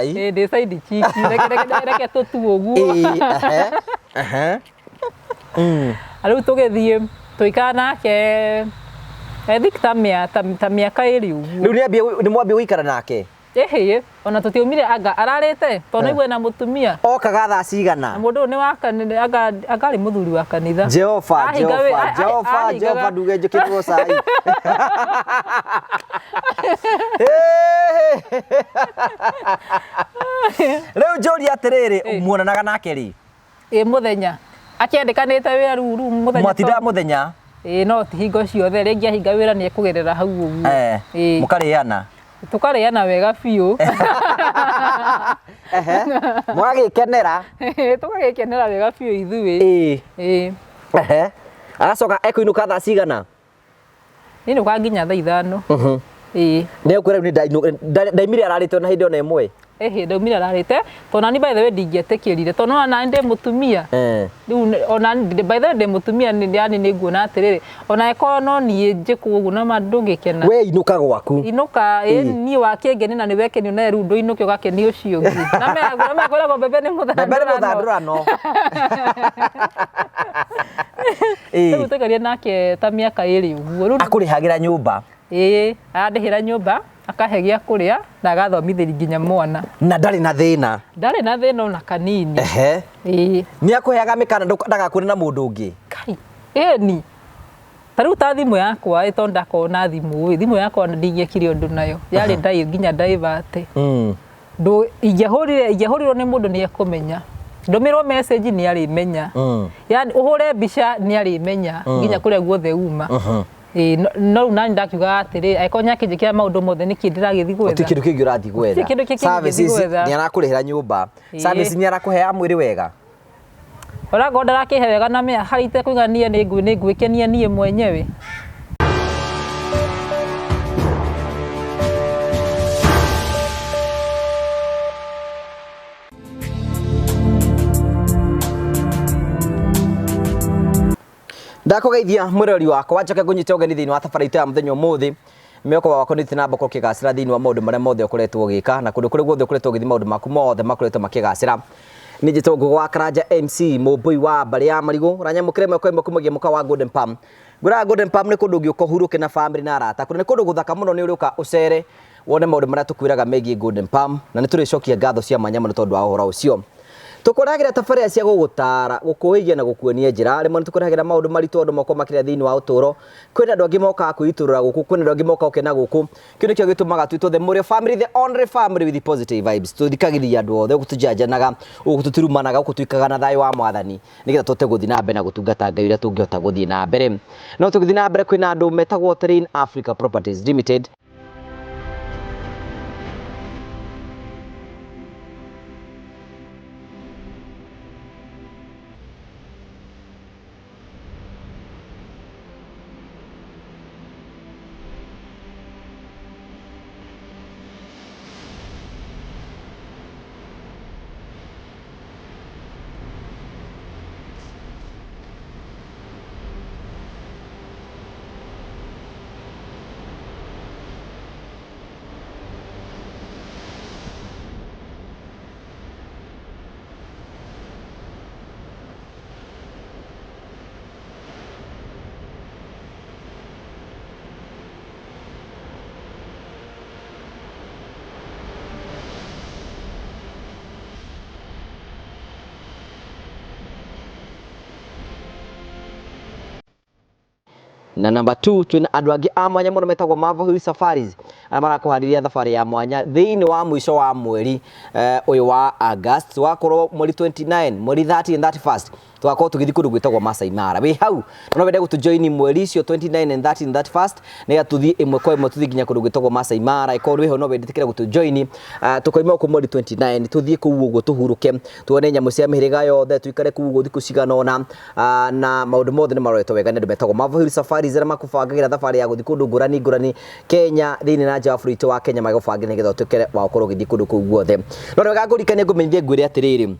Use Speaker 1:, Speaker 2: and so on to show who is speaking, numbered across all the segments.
Speaker 1: Ĩ, ndĩ side chick, reke tũtue ũguo.
Speaker 2: Ĩĩ, ehe, ehe.
Speaker 1: Rĩu tũgĩthiĩ tũikara nake I think ta mĩaka 2 ũguo.
Speaker 2: Rĩu nĩ mwambia gũikara nake?
Speaker 1: Ĩhĩ, ona tũtiaumire anga ararĩte tondũ nĩ aigua ena mũtumia.
Speaker 2: Okaga thaa cigana?
Speaker 1: Na mũndũ ũyũ nĩ wa kanitha, anga arĩ mũthuri wa kanitha.
Speaker 2: Jehova,
Speaker 1: Ahinga
Speaker 2: Jehova, Jehova,
Speaker 1: ahingaga
Speaker 2: Jehova, nduge njĩkĩrĩrwo cai. Rĩu njũrie atĩrĩrĩ, muonanaga nake rĩ?
Speaker 1: Ĩ mũthenya. Akĩandĩkanĩte wĩra rĩu mũthenya.
Speaker 2: Mwatindaga mũthenya?
Speaker 1: Ĩ no ti hingo ciothe, rĩngĩ ahinga wĩra nĩ ekũgerera hau ũguo. Ĩ.
Speaker 2: Mũkarĩana?
Speaker 1: Tũkarĩana wega biũ.
Speaker 2: Ehe. Mũgagĩkenera?
Speaker 1: Tũgagĩkenera wega biũ ithuĩ.
Speaker 2: Ĩ.
Speaker 1: Ĩ.
Speaker 2: Ehe. Agacoka ekũinũka thaa cigana?
Speaker 1: Ninũkaga nginya thaa 5. Ĩĩ.
Speaker 2: Nĩ ũkwĩra rĩu nĩ ndaimire ararĩte ona hĩndĩ ona ĩmwe?
Speaker 1: Ĩhĩ, ndaumire ararĩte, tondũ nani by the way ndingĩetĩkĩrire, tondũ nĩwona nani ndĩ mũtumia. Rĩu ona by the way ndĩ mũtumia yani nĩ nguona atĩrĩrĩ, ona angĩkorwo no niĩ njĩkwo ũguo no ma ndũngĩkena.
Speaker 2: We inũka gwaku.
Speaker 1: Inũka, ĩ niĩ wakĩngenia na nĩ wekenio nawe rĩu ndũinũke ũgakenia ũcio ũngĩ. Na mekwĩragwo mbembe nĩ mũthandũrano.
Speaker 2: Mbembe nĩ mũthandũrano.
Speaker 1: Rĩu tũikarie nake ta mĩaka 2 ũguo. Rĩu
Speaker 2: Akũrĩhagĩra nyũmba?
Speaker 1: Ĩĩ, arandĩhĩra nyũmba, akahe gĩa kũrĩa na agathomithĩria nginya mwana.
Speaker 2: Na ndarĩ na thĩna?
Speaker 1: Ndarĩ na thĩna ona kanini.
Speaker 2: Ehe.
Speaker 1: Ĩĩ.
Speaker 2: Nĩ akũheaga mĩkana ndagakuone na mũndũ ũngĩ?
Speaker 1: Kai, ĩni. Ta rĩu ta thimũ yakwa ĩ, tondũ ndakorwo na thimũ ĩ, thimũ yakwa ndingĩekire ũndũ nayo. Yarĩ nginya divert. Ingĩahũrirwo nĩ mũndũ nĩ ekũmenya. Ndũmĩrwo message nĩ arĩmenya. Yani ũhũre mbica nĩ arĩmenya nginya kũrĩa guothe uma. Ĩĩ, no rĩu nani ndakiugaga atĩrĩ, angĩkorwo nĩ akĩnjĩkĩra maũndũ mothe nĩkĩ ndĩragĩthiĩ gwetha?
Speaker 2: Gũtirĩ kĩndũ kĩngĩ ũrathiĩ gwetha.
Speaker 1: Gũtirĩ kĩndũ kĩngĩ ingĩthiĩ
Speaker 2: Services
Speaker 1: gwetha.
Speaker 2: nĩ arakũrĩhĩra nyũmba.
Speaker 1: Ĩĩ.
Speaker 2: Services nĩ arakũheaga mwĩrĩ wega?
Speaker 1: Onakorwo ndarakĩhe wega na harĩa itekũigania nĩ ngwĩkenia niĩ mwenyewe.
Speaker 2: Ndakũgeithia mwĩroreri wakwa, njoke ngũnyite ũgeni thĩinĩ wa thabarĩ itũ ya mũthenya ũmũthĩ. Mwĩhoko wakwa nĩ ũthiĩte na mbere ũkĩgacĩra thĩinĩ wa maũndũ marĩa mothe ũkoretwo ũgĩka, na kũndũ kũrĩa guothe ũkoretwo ũgĩthiĩ maũndũ maku mothe makoretwo makĩgacĩra. Niĩ njĩtagwo Ngũgũ wa Karanja MC, mũmbũi wa mbarĩ ya marigũ, ũranyamũkĩra ĩmwe kwa ĩmwe kumagia mũkawa wa Golden Palm. Ngwĩraga Golden Palm nĩ kũndũ ũngĩũka ũhurũke na family na arata, nĩ kũndũ gũthaka mũno, nĩ ũrĩũka ũcere wone maũndũ marĩa tũkwĩraga megiĩ Golden Palm, na nĩ tũrĩcokia ngatho cia mwanya mũno tondũ wa ũhoro ũcio. Tũkũrehagĩra tabarĩra cia gũgũtara, gũkũĩgia na gũkuonia njĩra. Rĩmwe nĩ tũkũrehagĩra maũndũ maritũ andũ makoragwo makĩrĩa thĩinĩ wa ũtũũro. Kwĩna andũ angĩ mokaga kwĩitũrũra gũkũ, kwĩna andũ angĩ mokaga gũkena gũkũ. Kĩu nĩkĩo gĩtũmaga twĩtwo the Mũrĩo family, the only family with positive vibes. Tũthikagĩrĩria andũ othe, gũkũ tũjanjanaga, gũkũ tũtirumanaga, gũkũ tũikaraga na thayũ wa Mwathani, nĩgetha tũhote gũthiĩ na mbere na gũtungata Ngai ũrĩa tũngĩhota gũthiĩ na mbere. No tũgĩthiĩ na mbere kwĩna andũ metagwo Terrain Africa Properties Limited. Na number 2 twina andũ angĩ a mwanya mũno metagwo Marvel Hill Safaris arĩa marakũharĩria thabarĩ ya mwanya thĩinĩ wa mũico wa mweri ũyũ wa August, wakorwo mweri 29, mweri 30 and 31 tũgakorwo tũgĩthiĩ kũndũ gwĩtagwo Masai Mara. Wĩ hau no wende gũtũjoin mweri icio 29 and 30 and 31 nĩgetha tũthiĩ ĩmwe kwa ĩmwe tũthiĩ nginya kũndũ gwĩtagwo Masai Mara. Ĩkorwo wĩ hau no wendetĩkĩra gũtũjoin, tũkoima gũkũ mweri 29 tũthiĩ kũu ũguo tũhurũke, tuone nyamũ cia mĩhĩrĩga yothe, tũikare kũu ũguo thikũ cigana ũna, na maũndũ mothe nĩ maroretwo wega nĩ andũ metagwo Marvel Hill Safaris arĩa makũbangagĩra thabarĩ ya gũthiĩ kũndũ ngũrani ngũrani Kenya thĩinĩ na nja wa bũrũri witũ wa Kenya, magũbangĩra nĩgetha ũtuĩke wa gũkorwo ũgĩthiĩ kũndũ kũu guothe. No nĩ wega ngũririkanie ngũmenyithie ngwĩre atĩrĩrĩ,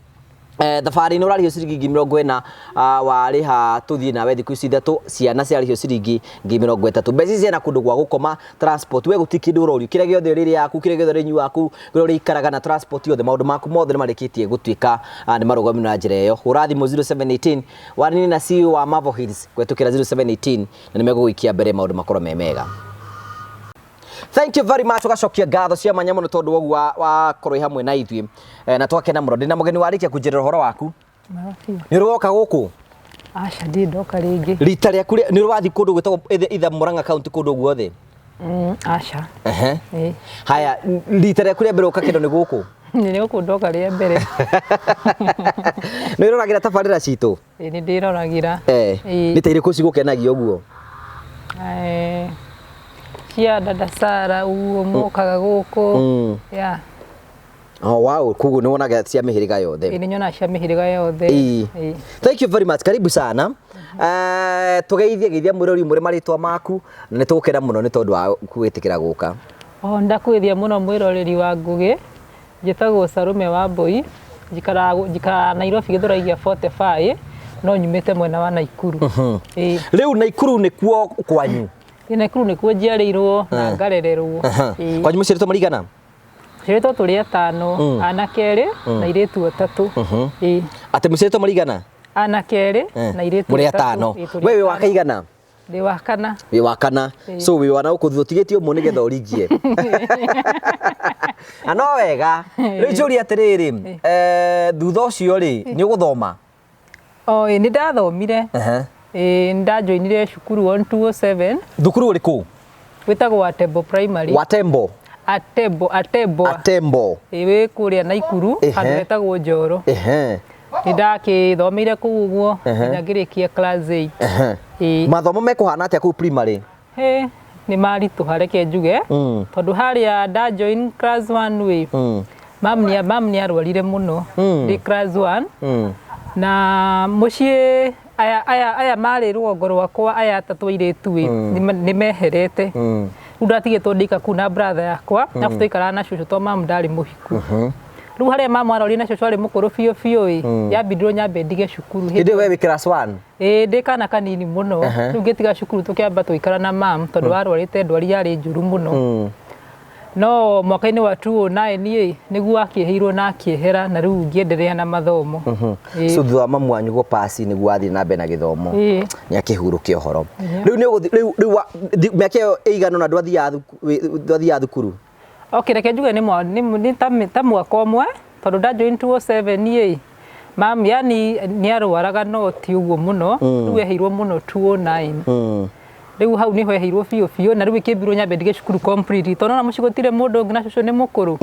Speaker 2: Thabarĩ ĩno ũrarĩhio ciringi 40,000, warĩha tũthiĩ nawe thikũ ici 3, ciana ciarĩhio ciringi 30,000. Mbeca ici ciena kũndũ gwa gũkoma, transport, we gũtirĩ kĩndũ ũrorio, kĩrĩa gĩothe ũrĩrĩaga kũu, kĩrĩa gĩothe ũrĩnyuaga kũu, kũrĩa ũrĩikaraga na transport yothe, maũndũ maku mothe nĩ marĩkĩtie gũtuĩka nĩ marũgamu na njĩra ĩyo. Hũra thimũ 0718 waranĩrie na CEO wa Marvel Hills kũhetũkĩra 0718 na nĩ megũgũikia mbere maũndũ makorwo me mega. Thank you very much, ugacokia ngatho cia mwanya muno tondu woguo wakorwo hamwe na ithuĩ, na twakena muno. Ndĩna mũgeni warĩkia kũnjĩrĩra ũhoro waku. Nĩ ũrĩ woka gũkũ?
Speaker 1: Aca, ndirĩ ndoka rĩngĩ.
Speaker 2: Rita rĩaku nĩ ũrĩ wathiĩ kũndũ gwĩtagwo itha Murang'a County kũndũ guothe?
Speaker 1: Aca.
Speaker 2: Ehe. Haya, rita rĩaku rĩa mbere ũka kĩndũ nĩ gũkũ?
Speaker 1: Nĩ gũkũ ndoka rĩa mbere.
Speaker 2: Nĩ ũroragĩra tabarĩra citũ?
Speaker 1: Ĩĩ, nĩ ndĩroragĩra.
Speaker 2: Nĩ ta irĩkũ cigũkenagia ũguo?
Speaker 1: Cia dada Sara ũguo mokaga gũkũ. Yeah.
Speaker 2: Oh, wow, koguo nĩ wonaga cia mĩhĩrĩga yothe.
Speaker 1: Ĩĩ, nĩ nyonaga cia mĩhĩrĩga yothe.
Speaker 2: Ĩĩ. Thank you very much. Karibu sana. Tũgeithie geithia mwĩrori mũrĩ marĩtwa maku na nĩ tũgũkena mũno nĩ tondũ wa gwĩtĩkĩra gũka.
Speaker 1: Oh, ndakwĩthia mũno mwĩroreri wa Ngũgĩ. Njĩtagwo Sarume wa Mbui, njikaraga Nairobi Gĩthũrai gĩa 45, no nyumĩte mwena wa Naikuru.
Speaker 2: Ĩĩ. Rĩu Naikuru nĩkuo kwanyu?
Speaker 1: Ĩĩ, Naikuru nĩkuo njiarĩirwo na ngarererwo.
Speaker 2: Ĩĩ. Kwanyu mũciarĩtwo marigana?
Speaker 1: Tũciarĩtwo tũrĩ 5, anake 2 na airĩtu 3. Ĩĩ.
Speaker 2: Atĩ mũciarĩtwo marigana?
Speaker 1: Anake 2 na airĩtu
Speaker 2: 3. Mũrĩ 5. We wĩ wa kaigana?
Speaker 1: Ndĩ wa kana.
Speaker 2: Wĩ wa kana. So wĩ wa na gũkũ thutha ũtigĩtie ũmwe nĩgetha ũringie. Na no wega. Rĩu njũrie atĩrĩrĩ, thutha ũcio rĩ, nĩ ũgũthoma?
Speaker 1: O, ĩĩ, nĩ ndathomire. Ĩĩ, nĩ ndajoinire cukuru 1207.
Speaker 2: Thukuru ũrĩkũ?
Speaker 1: Wĩtagwo Atembo Primary.
Speaker 2: Watembo?
Speaker 1: Atembo, Atembo.
Speaker 2: Atembo.
Speaker 1: Ĩĩ, wĩ kũrĩa Naikuru, handũ hetagwo Njoro. Nĩ ndakĩthomeire kũu ũguo nginya ngĩrĩkia class 8.
Speaker 2: Ĩĩ. Mathomo mekũhana atĩa kũu primary?
Speaker 1: Hĩ, nĩ maritũha reke njuge, tondũ harĩa nda join class 1 ĩ, mam nĩ arwarire mũno ndĩ class 1. Na mũciĩ aya marĩ rũgongo rwakwa aya atatũ airĩtu ĩ, nĩ meherete. Rĩu ndatigĩtwo ndĩika kũu na brother yakwa, na tũikaraga na cũcũ tondũ mam ndarĩ mũhiku. Rĩu harĩa mama arorire na cũcũ arĩ mũkũrũ biũ biũ ĩ, yambindirwo nyambe ndige cukuru.
Speaker 2: Hĩndĩ ĩyo we wĩ class 1?
Speaker 1: Ĩĩ, ndĩ kana kanini mũno. Rĩu ngĩtiga cukuru tũkĩamba tũgĩikara na mam tondũ arwarĩte ndwari yarĩ njũru mũno. No mwaka-inĩ wa 2009 ĩ, nĩguo akĩeheirwo na akĩehera na rĩu ngĩenderea na mathomo.
Speaker 2: So thutha wa mamu wanyu gũpass nĩguo wathiĩ na mbere na gĩthomo. Nĩ akĩhurũkia ũhoro. Rĩu nĩ ũgũthiĩ, rĩu mĩaka ĩyo ĩigana ũna ndwathiaga thukuru?
Speaker 1: Okay, reke njuge nĩ ta mwaka ũmwe tondũ nda join 2007 ĩ, mam yani nĩ arwaraga no ti ũguo mũno, rĩu eheirwo mũno 2009. Rĩu hau nĩho eheirwo biũ biũ na rĩu ĩkĩmbirwo nyambe ndige cukuru complete tondũ nona mũciĩ gũtirĩ mũndũ ũngĩ na cũcũ nĩ mũkũrũ.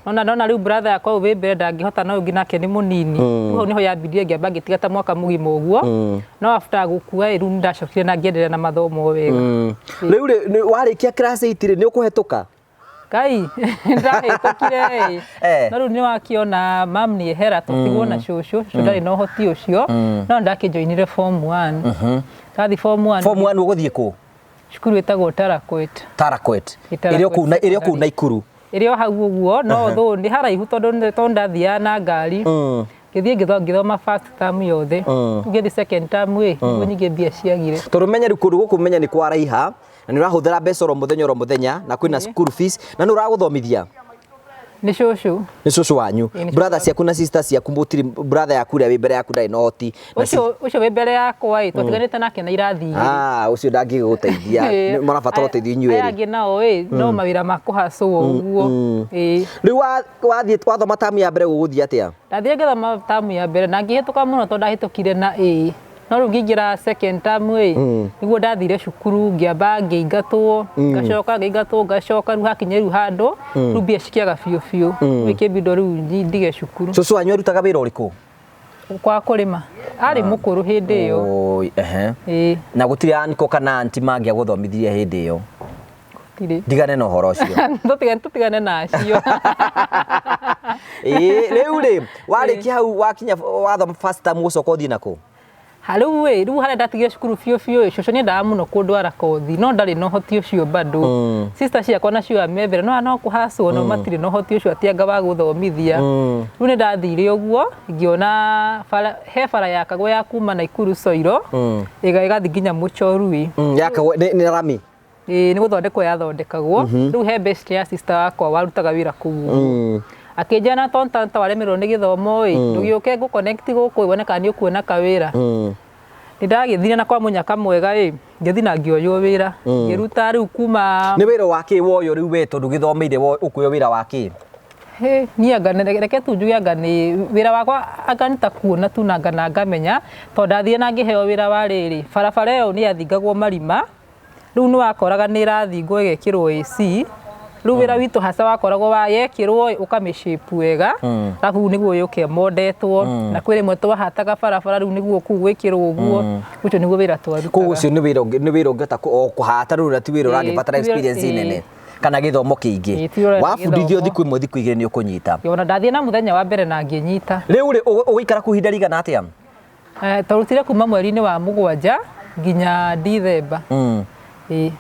Speaker 1: Nona rĩu brother yakwa ũyũ wĩ mbere ndangĩhota na ũyũ ũngĩ nake nĩ mũnini. Rĩu hau nĩho yambindire ngĩamba ngĩtiga ta mwaka mũgima ũguo. No after gũkua ĩ, rĩu nĩndacokire na ngĩenderea na mathomo wega.
Speaker 2: Rĩu rĩ, warĩkia class 8 rĩ, nĩ ũkũhetũka?
Speaker 1: Ngai, ndahĩtũkire ĩ. No rĩu nĩwakĩona mam nĩ ehera tũtigwo na cũcũ, cũcũ ndarĩ na ũhoti ũcio. No ndakĩjoinire form 1. Ndathi form 1.
Speaker 2: Form 1 ũgũthiĩ kũ?
Speaker 1: Cukuru ĩtagwo Tarakwet.
Speaker 2: Tarakwet. Ĩrĩ kũu Naikuru.
Speaker 1: Ĩrĩ o hau ũguo, no thũ nĩ haraihu tondũ ndathiaga na ngari. Ngĩthiĩ ngĩthoma first term yothe. Ngĩthiĩ second term ĩ, nĩguo nyingĩ mbia ciagire.
Speaker 2: Tondũ menye rĩu kũndũ gũkũ menye nĩ kwaraiha na nĩ ũrahũthĩra mbeca oro mũthenya oro mũthenya na kwĩna school fees na nĩ ũragũthomithia?
Speaker 1: Nĩ cũcũ.
Speaker 2: Nĩ cũcũ wanyu. Brother ciaku na sister ciaku mũtirĩ, brother yaku ũrĩa wĩ mbere yaku ndarĩ na ũhoti.
Speaker 1: Ũcio wĩ mbere yakwa ĩ, twatiganĩte nake na irathi igĩrĩ.
Speaker 2: Ũcio ndangĩgũteithia. Mũrabatara ũteithio inyuĩ
Speaker 1: erĩ. Aya angĩ nao ĩ, no mawĩra ma kũhacwo ũguo.
Speaker 2: Rĩu wathiĩ wathoma tamu ya mbere gũgũthiĩ atĩa?
Speaker 1: Ndathiĩ ngĩthoma tamu ya mbere na ngĩhĩtũka mũno tondũ ndahĩtũkire na A. No rĩu ngĩingĩra second term ĩ, nĩguo ndathire cukuru ngĩamba ngĩingatwo, ngacoka ngĩingatwo, ngacoka rĩu hakinya rĩu handũ, rĩu mbia cikĩaga biũ biũ. Rĩu ĩkĩmbindwo rĩu ndige cukuru.
Speaker 2: Cũcũ wanyu arutaga wĩra ũrĩkũ?
Speaker 1: Kwa kũrĩma. Arĩ mũkũrũ hĩndĩ ĩyo.
Speaker 2: Na gũtirĩ uncle kana auntie mangĩagũthomithirie hĩndĩ ĩyo?
Speaker 1: Gũtirĩ.
Speaker 2: Ndigane na ũhoro ũcio.
Speaker 1: Tũtigane na acio.
Speaker 2: Rĩu rĩ, warĩkia hau wakinya wathoma first term gũcoka ũthiĩ nakũ?
Speaker 1: Rĩu ĩ, rĩu harĩa ndatigire cukuru biũ biũ ĩ, cũcũ nĩendaga mũno kũndwara kothi no ndarĩ na ũhoti ũcio bado. Sister ciakwa nacio a me mbere no no kũhacwo no matirĩ na ũhoti ũcio atĩ anga wa gũthomithia. Rĩu nĩ ndathire ũguo ngĩona bara, he bara yakagwo ya kuma Naikuru Soiro ĩgathiĩ nginya Mũchorui.
Speaker 2: Yakagwo nĩ rami.
Speaker 1: Ĩĩ nĩ gũthondekwo yathondekagwo. Rĩu he best ya sister wakwa warutaga wĩra kũu ũguo. Akĩnjĩra na tonta ta waremererwo nĩ gĩthomo ĩ, ndũgĩũke ngũ connect gũkũ wone kana nĩ ũkuona kawĩra. Nĩ ndagĩthire na kwa mũnyaka mwega ĩ, ngĩthiĩ na ngĩoywo wĩra. Ngĩruta rĩu kuma
Speaker 2: Nĩ wĩra wa kĩ woywo rĩu we tondũ gĩthomeire ũkuoywo wĩra wa kĩ?
Speaker 1: Hĩ, niĩ anga reke tu njuge anga nĩ wĩra wakwa anga nĩ ta kuona tu na anga na ngamenya tondũ ndathire na ngĩheo wĩra wa rĩrĩ, barabara ĩyo nĩ yathingagwo marima. Rĩu nĩ wakoraga nĩ ĩrathingwo ĩgekĩrwo AC, rĩu wĩra witũ hasa wakoragwo wa yekĩrwo ũkamĩ shape wega, arabu rĩu nĩguo yũke ĩmondetwo, na kwĩ rĩmwe twahataga barabara rĩu nĩguo kũu gwĩkĩrwo ũguo, ũcio nĩguo wĩra
Speaker 2: Koguo
Speaker 1: twarutaga.
Speaker 2: ũcio nĩ wĩra ũngĩ, nĩ wĩra ũngĩhota o kũhata rĩu na ti wĩra ũragĩbatara experience nene kana gĩthomo kĩingĩ.
Speaker 1: Ĩĩ, ti wĩra ũrenda
Speaker 2: Wabundithio
Speaker 1: gĩthomo.
Speaker 2: thikũ ĩmwe thikũ igĩrĩ nĩ ũkũnyita.
Speaker 1: Ona ndathiĩ na mũthenya wa mbere na ngĩnyita.
Speaker 2: Rĩu rĩ, ũgũikara kũu ihinda rĩigana atĩa?
Speaker 1: Twarutire kuma mweri-inĩ wa mũgwanja nginya Dithemba. Ĩĩ.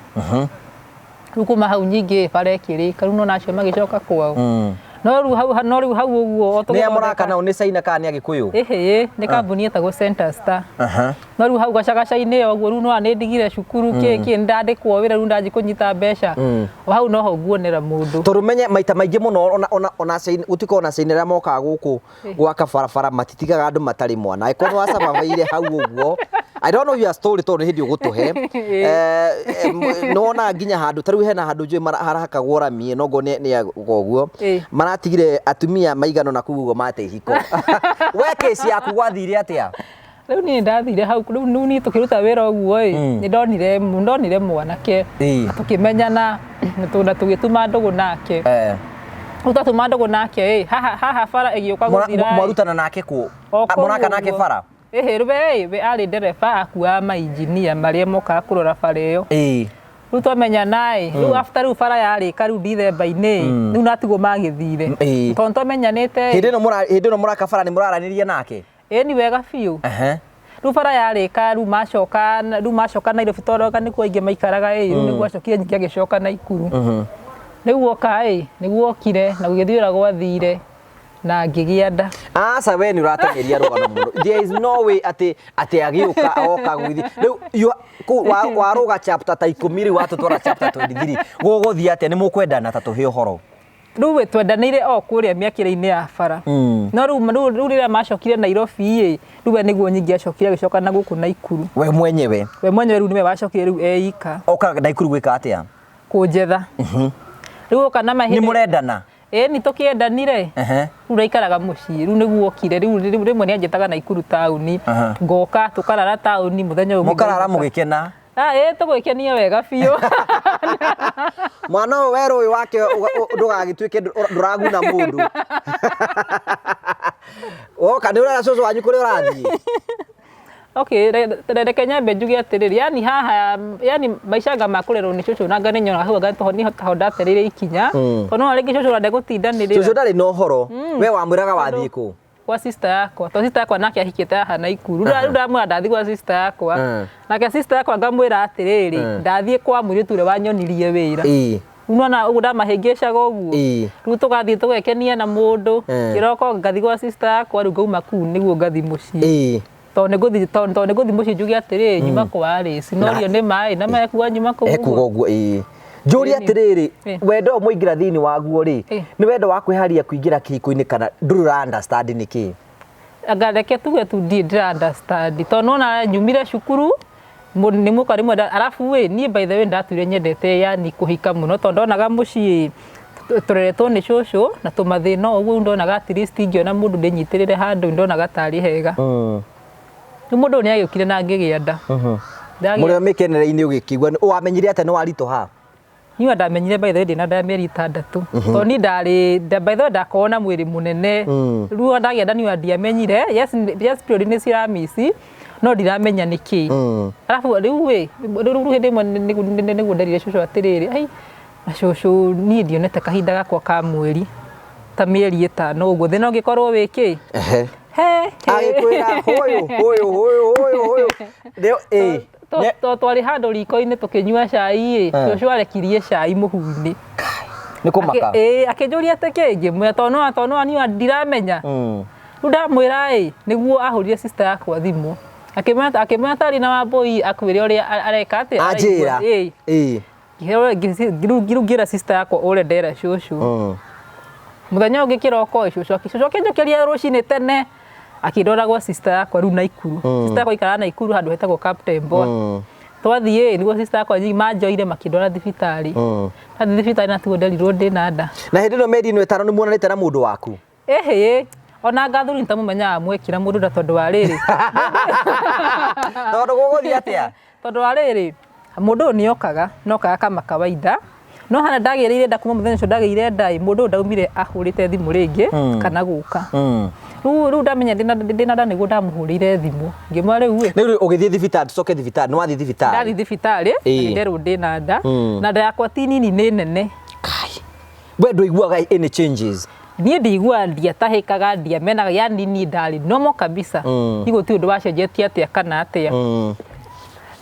Speaker 1: Rĩu kuma hau nyingĩ bara ĩkĩrĩka rĩu nona acio magĩcoka kwao. No rĩu hau no rĩu hau ũguo o
Speaker 2: Nĩ a mũraka nao nĩ Caina kana nĩ Agĩkũyũ?
Speaker 1: Ĩhĩ, nĩ kambuni ĩtagwo Center Star. No rĩu hau gacagaca-inĩ ũguo rĩu nĩwona nĩ ndigire cukuru kĩ kĩ nĩndandĩkwo wĩra rĩu ndanjia kũnyita mbeca. O hau noho nguonera mũndũ.
Speaker 2: Tondũ menye maita maingĩ mũno ona ona ona Caina gũtuĩka ona Caina arĩa mokaga gũkũ gwaka barabara matitigaga andũ matarĩ mwana. Angĩkorwo nĩ wacababaire hau ũguo, I don't know your story tondũ nĩ hĩndĩ ũgũtũhe. Nĩ wonaga nginya handũ ta rĩu hena handũ njũĩ harahakagwo rami no ngorwo nĩ ũguo. Maratigire atumia maigana ũna kũu ũguo mate ihiko. We kesi yaku gwathire atĩa?
Speaker 1: Rĩu niĩ ndathire hau rĩu niĩ tũkĩruta wĩra ũguo ĩ, nĩ ndonire mwanake na tũkĩmenyana na tũgĩtuma ndũgũ nake. Rĩu twatuma ndũgũ nake ĩ, haha haha bara ĩgĩũka gũthira ĩ.
Speaker 2: Mwarutana nake kũ? Mũraka nake bara?
Speaker 1: Ĩhĩ, we we arĩ ndereba akuaga mainjinia marĩa mokaga kũrora bara ĩyo. Rĩu twamenyana ĩ, rĩu after rĩu bara yarĩka rĩu Dithemba-inĩ ĩ, rĩu natigwo magĩthire. Tondũ twamenyanĩte ĩ.
Speaker 2: Hĩndĩ ĩno mũraka bara nĩ mũraranĩria nake?
Speaker 1: Ĩĩ ni wega biũ. Rĩu bara yarĩka rĩu macoka rĩu macoka Nairobi tondũ anga nĩkuo aingĩ maikaraga ĩ, rĩu nĩguo acokire ningĩ agĩcoka Naikuru. Rĩu oka ĩ, nĩguo okire na gũgĩthiĩ ũrĩa gwathire na ngĩgĩa nda.
Speaker 2: Aca we nĩ ũrateng'eria rũgano mũno. There is no way atĩ atĩ agĩũka oka gũgĩthiĩ. Rĩu warũga chapter ta 10 rĩu watũtwara chapter 23. Gũgũthiĩ atĩa? Nĩ mũkwendana ta tũhe ũhoro?
Speaker 1: Rĩu twendanĩire o kũrĩa mĩakĩre-inĩ ya bara. No rĩu rĩu rĩrĩa macokire Nairobi ĩ, rĩu we nĩguo nyingĩ acokire agĩcoka na gũkũ Naikuru.
Speaker 2: We mwenyewe?
Speaker 1: We mwenyewe rĩu nĩwe wacokire rĩu eika.
Speaker 2: Oka Naikuru gwĩka atĩa?
Speaker 1: Kũnjetha. Rĩu oka na
Speaker 2: mahĩndĩ. Nĩ mũrendana?
Speaker 1: Ĩĩ nĩ tũkĩendanire. Rĩu ndaikaraga mũciĩ, rĩu nĩguo okire, rĩu rĩmwe nĩ anjĩtaga Naikuru taũni, ngoka tũkarara taũni mũthenya ũyũ ũngĩ.
Speaker 2: Mũkarara mũgĩkena?
Speaker 1: Ĩĩ tũgwĩkenia wega biũ.
Speaker 2: Mwana ũyũ werũ ũyũ wake ndũgagĩtuĩke ndũraguna mũndũ. Woka nĩ ũrera cũcũ wanyu kũrĩa ũrathiĩ?
Speaker 1: Okay, reke nyambe njuge atĩrĩrĩ, yani haha, yani maica anga ma kũrerwo nĩ cũcũ na anga nĩ nyonaga hau anga nĩho ndatereire ikinya, tondũ no rĩngĩ cũcũ ona ndegũtindanĩrĩra.
Speaker 2: Cũcũ ndarĩ na ũhoro, we wamwĩraga wathiĩ kũ?
Speaker 1: Kwa sister yakwa, tondũ sister yakwa nake ahikĩte haha Naikuru. Rĩu ndamwĩra ndathiĩ gwa sister yakwa, nake sister yakwa ngamwĩra atĩrĩrĩ, ndathiĩ kwa mũirĩtu ũrĩa wanyonirie wĩra. Rĩu nĩwona ũguo ndamahĩngĩcaga ũguo, rĩu tũgathiĩ tũgekenia na mũndũ, kĩroko ngathiĩ gwa sister yakwa rĩu ngauma kũu nĩguo ngathiĩ mũciĩ. Tondũ nĩngũthiĩ tondũ nĩngũthiĩ mũciĩ njuge atĩrĩrĩ nyuma kwa Alice, norio nĩ maĩ na mekuga nyuma kũu
Speaker 2: Ekuga ũguo ĩĩ. Njũrie atĩrĩrĩ, wendo ũyũ mwaingĩra thĩinĩ waguo rĩ, nĩ wendo wa kwĩharĩria kũingĩra kĩhiko-inĩ kana ndũrĩ ũra understand nĩ kĩĩ?
Speaker 1: Anga reke tuge tu ndirĩ ndĩra understand tondũ nĩwona nyumire cukuru nĩ mũka rĩmwe arabu ĩ niĩ by the way ndatũire nyendete yani kũhika mũno tondũ ndonaga mũciĩ tũreretwo nĩ cũcũ na tũmathĩna o ũguo ndonaga at least ingĩona mũndũ ndĩnyitĩrĩre handũ ndonaga tarĩ hega. Rĩu mũndũ ũyũ nĩ agĩũkire na ngĩgĩa nda.
Speaker 2: Mũrĩ o mĩkenere-inĩ ũgĩkĩigua, wamenyire atĩa nĩ waritũha?
Speaker 1: Niĩ ndamenyire by the way ndĩna nda ya mĩeri 6 tondũ niĩ ndarĩ by the way ndakoragwo na mwĩrĩ mũnene. Rĩu ndagĩa nda niĩ ndiamenyire, yes yes period nĩ ciramisi no ndiramenya nĩ kĩ. Arabu rĩu ĩ rĩu hĩndĩ ĩmwe nĩguo nderire cũcũ atĩrĩrĩ, ai na cũcũ niĩ ndionete kahinda gakwa ka mweri ta mĩeri 5 ũguo thĩna ũngĩkorwo wĩ kĩ? He.
Speaker 2: Agĩkwĩra hũyũ hũyũ hũyũ hũyũ hũyũ. Ĩ.
Speaker 1: To twarĩ handũ riko-inĩ tũkĩnyua cai ĩ, cũcũ arekirie cai mũhu-inĩ.
Speaker 2: Nĩ kũmaka.
Speaker 1: Ĩ, akĩnjũria atĩ kĩ, ngĩmwĩra tondũ no tondũ no niĩ ndiramenya. Rĩu ndamwĩra ĩ, nĩguo ahũrire sister yakwa thimũ. Akĩmwĩra tarĩ na Wambũi akwĩre ũrĩa areka atĩa.
Speaker 2: Anjĩra.
Speaker 1: Ĩ.
Speaker 2: Ĩ.
Speaker 1: Rĩu ngĩra sister yakwa ũrĩa ndera cũcũ. Mũthenya ũngĩ kĩroko ĩ, cũcũ akĩnjũkĩria rũcinĩ tene akĩndwara gwa sister yakwa rĩu Naikuru. Sister yakwa aikaraga Naikuru handũ hetagwo Kaptembwa. Twathiĩ ĩ, nĩguo sister yakwa manjoire makĩndwara thibitarĩ. Ndathiĩ thibitarĩ na tiguo nderirwo ndĩna nda.
Speaker 2: Na hĩndĩ ĩno mĩeri ĩno ĩtano nĩ muonanĩte na mũndũ waku?
Speaker 1: Ĩhĩ, ona ngathuri nĩtamũmenyaga mwekĩra mũndũ nda tondũ wa rĩrĩ.
Speaker 2: Tondũ gũgũthiĩ atĩa?
Speaker 1: Tondũ wa rĩrĩ, mũndũ ũyũ nĩokaga, nokaga kama kawaida. No hana ndagĩrĩire nda kuma mũthenya ũcio ndagĩire nda ĩ, mũndũ ũyũ ndaumire ahũrĩte thimũ rĩngĩ kana gũka. Rĩu ndamenya ndĩna nda nĩguo ndamũhũrĩire thimũ. Ngĩmwĩra rĩu ĩ.
Speaker 2: Rĩu ũgĩthiĩ thibitarĩ, tũcoke thibitarĩ, nĩ wathiĩ thibitarĩ?
Speaker 1: Ndathiĩ thibitarĩ, na nĩnderwo ndĩna nda. Na nda yakwa ti nini nĩ nene.
Speaker 2: Kai. We ndũiguaga any changes?
Speaker 1: Niĩ ndiguaga, ndiatahĩkaga, ndiamenaga, yani niĩ ndarĩ normal kabisa. Niĩ gũtirĩ ũndũ wacenjetie atĩa kana atĩa.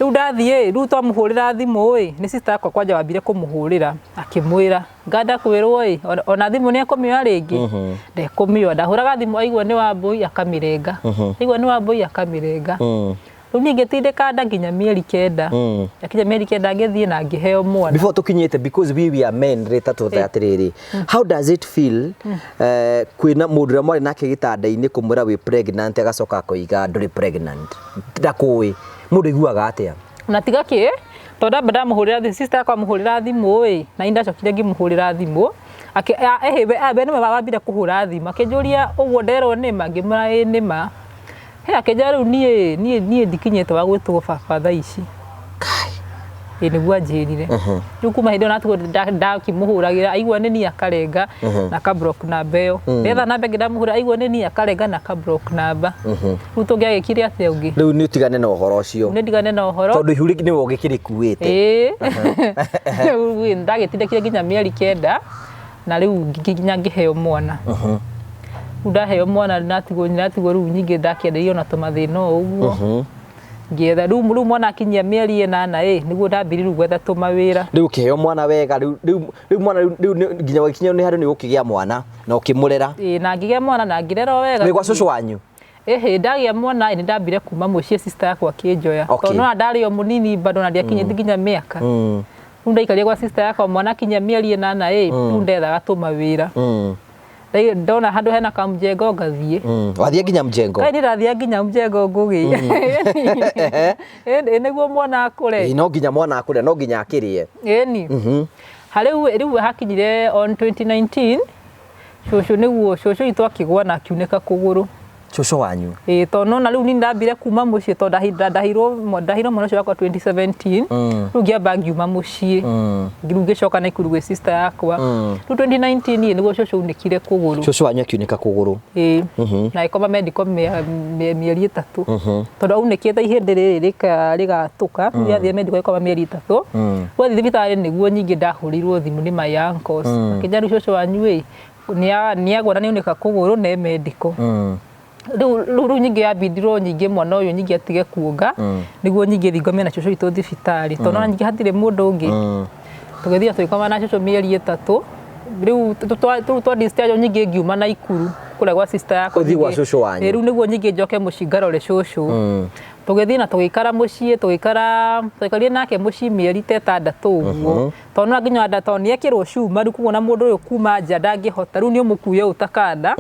Speaker 1: Rĩu ndathiĩ, rĩu twamũhũrĩra thimũ ĩ, nĩ sister yakwa kwanja wambire kũmũhũrĩra, akĩmwĩra, nganda kwĩrwo ĩ, ona thimũ nĩ ekũmĩoya rĩngĩ? Ndekũmĩoya. Ndahũraga thimũ aigua nĩ Wambũi akamĩrenga. Aigua nĩ Wambũi akamĩrenga. Rĩu niĩ ngĩtindĩka nda nginya mĩeri 9. Yakinya mĩeri 9 ngĩthiĩ na ngĩheo mwana.
Speaker 2: Before tũkinyĩte, because we were men rĩ, ta tũthe atĩrĩrĩ, how does it feel kwĩna mũndũ ũrĩa mwarĩ nake gĩtanda-inĩ kũmwĩra wĩ pregnant agacoka akoiga ndũrĩ pregnant, ndakũĩ, mũndũ aiguaga atĩa?
Speaker 1: Na tiga kĩ, tondũ ndamba ndamũhũrĩra thimũ, sister yakwa amũhũrĩra thimũ ĩ, na niĩ ndacokire ngĩmũhũrĩra thimũ. We nĩwe wambire kũhũra thimũ, akĩnjũria ũguo nderwo nĩ ma, ngĩmwĩra ĩ nĩ ma. He akĩnjĩra rĩu niĩ ndikinyĩte wa gwĩtwo baba thaa ici.
Speaker 2: Kai.
Speaker 1: Ĩ nĩguo anjĩrire. Rĩu kuma hĩndĩ ĩyo natigwo ndakĩmũhũragĩra, aigua nĩ niĩ akarenga na aka block namba ĩyo. Ndetha namba ĩngĩ ndamũhũrĩra, aigua nĩ niĩ akarenga na aka block namba. Rĩu tũngĩagĩkire atĩa ũngĩ?
Speaker 2: Rĩu nĩ ũtigane na ũhoro ũcio.
Speaker 1: Nĩ ndigane na ũhoro.
Speaker 2: Tondũ ihu rĩngĩ nĩwe ũgĩkĩrĩkuĩte.
Speaker 1: Ĩĩ. Rĩu ndagĩtindĩkire nginya mĩeri 9 na rĩu nginya ngĩheo mwana. Rĩu ndaheo mwana natigwo rĩu nyingĩ ndakĩenderio na tũmathĩna o ũguo. Ngĩetha rĩu mwana akinyia mĩeri 8 ĩ, nĩguo ndambirie rĩu gwetha tũmawĩra.
Speaker 2: Rĩu ũkĩheo mwana wega, rĩu mwana rĩu nginya wakinya nĩ handũ nĩ ũkĩgĩa mwana na ũkĩmũrera.
Speaker 1: Ĩ, na ngĩgĩa mwana na ngĩrera o wega.
Speaker 2: Wĩ gwa cũcũ wanyu?
Speaker 1: Ĩhĩ, ndagĩa mwana nĩ ndambire kuma mũciĩ sister yakwa akĩnjoya. Tondũ no ndarĩ o mũnini bado na ndiakinyĩte nginya mĩaka. Rĩu ndaikarire gwa sister yakwa mwana akinyia mĩeri 8 ĩ, rĩu ndethaga tũmawĩra. Ndona handũ hena kamjengo ngathiĩ.
Speaker 2: Wathiĩ nginya mjengo?
Speaker 1: Kaĩ niĩ ndathiĩ nginya mjengo ngũgĩ. Ĩ nĩguo mwana akũre.
Speaker 2: Ĩ, no nginya mwana akũre, no nginya akĩrĩe.
Speaker 1: Ĩni. Harĩu rĩu hakinyire on 2019, cũcũ nĩguo cũcũ witũ akĩgwa na akiunĩka kũgũrũ.
Speaker 2: Cũcũ wanyu?
Speaker 1: Ĩ, tondũ nona rĩu niĩ ndambire kuma mũciĩ tondũ ndahirwo mwana ũcio wakwa 2017. Rĩu ngĩamba ngiuma mũciĩ. Rĩu ngĩcoka Naikuru gwĩ sister yakwa. Rĩu 2019 ĩ, nĩguo cũcũ aunĩkire kũgũrũ.
Speaker 2: Cũcũ wanyu akiunĩka kũgũrũ.
Speaker 1: Ĩ. Na agĩkoma medical mĩeri 3. Tondũ aunĩkĩte ihĩndĩ rĩrĩ rĩgatũka, rĩu athiĩ medical agĩkoma mĩeri 3. Rĩu athiĩ thibitarĩ nĩguo nyingĩ ndahũrĩirwo thimũ nĩ my uncles. Akĩnjĩra rĩu cũcũ wanyu ĩ, nĩagwa na nĩaunĩka kũgũrũ na e medical. Rĩu nyingĩ yambindirwo nyingĩ mwana ũyũ nyingĩ atige kuonga, nĩguo nyingĩ thiĩ ngome na cũcũ witũ thibitarĩ. Tondũ ona nyingĩ hatirĩ mũndũ ũngĩ. Tũgĩthiĩ tũgĩkoma na cũcũ mĩeri 3. Rĩu twa discharge nyingĩ ngiuma Naikuru kũrĩa gwa sister yakwa.
Speaker 2: Ũthiĩ gwa cũcũ wanyu.
Speaker 1: Ĩ, rĩu nĩguo nyingĩ njoke mũciĩ ngarore cũcũ. Tũgĩthiĩ na tũgĩikara mũciĩ, tũgĩikarire nake mũciĩ mĩeri ta 6 ũguo. Tondũ no nginya nda, tondũ nĩekĩrwo cuma, rĩu koguo na mũndũ ũyũ kuma nja ndangĩhota, rĩu nĩũmũkuue ũũ ta kanda,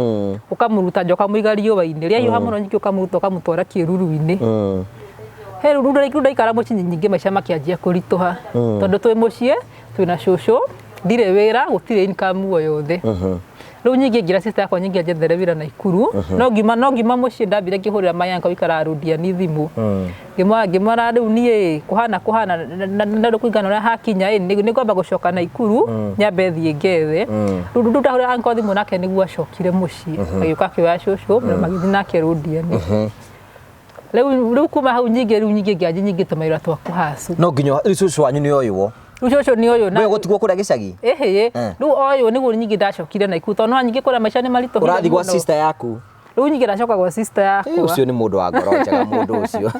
Speaker 1: ũkamũruta nja ũkamũiga riũa-inĩ, rĩahiũha mũno nyingĩ ũkamũruta ũkamũtwara kĩruru-inĩ. He rĩu ndaikara mũciĩ nyingĩ maica makĩanjia kũritũha. Tondũ twĩ mũciĩ, twĩna cũcũ, ndirĩ wĩra, gũtirĩ income o yothe. Rĩu nyingĩ ngĩra sister yakwa nyingĩ anjethere wĩra Naikuru. No ngiuma mũciĩ ndambire ngĩhũrĩra my uncle ũikaraga Rũndiani thimũ. Ngĩmwĩra rĩu niĩ kũhana kũhana, na rĩu kũringana na ũrĩa hakinya ĩ, nĩngwamba gũcoka Naikuru, nyambe thiĩ ngethe. Rĩu ndahũrĩra uncle thimũ nake nĩguo acokire mũciĩ. Agĩũka akĩoya cũcũ, na magĩthiĩ nake Rũndiani. Rĩu kuma hau nyingĩ, rĩu nyingĩ ngĩanjia nyingĩ tũmawĩra twa kũhacu.
Speaker 2: No nginya rĩu cũcũ wanyu nĩ oywo.
Speaker 1: Rĩu cũcũ nĩ oywo na
Speaker 2: We gũtigwo kũrĩa gĩcagi?
Speaker 1: Ĩhĩ, rĩu oywo nĩguo nyingĩ ndacokire Naikuru, tondũ no nyingĩ kũrĩa maica nĩ maritũhire
Speaker 2: Ũrathiĩ gwa
Speaker 1: mũno.
Speaker 2: sister yaku?
Speaker 1: Rĩu nyingĩ ndacoka gwa sister
Speaker 2: Eh,
Speaker 1: yakwa.
Speaker 2: Ũcio nĩ mũndũ wa ngoro njega mũndũ ũcio.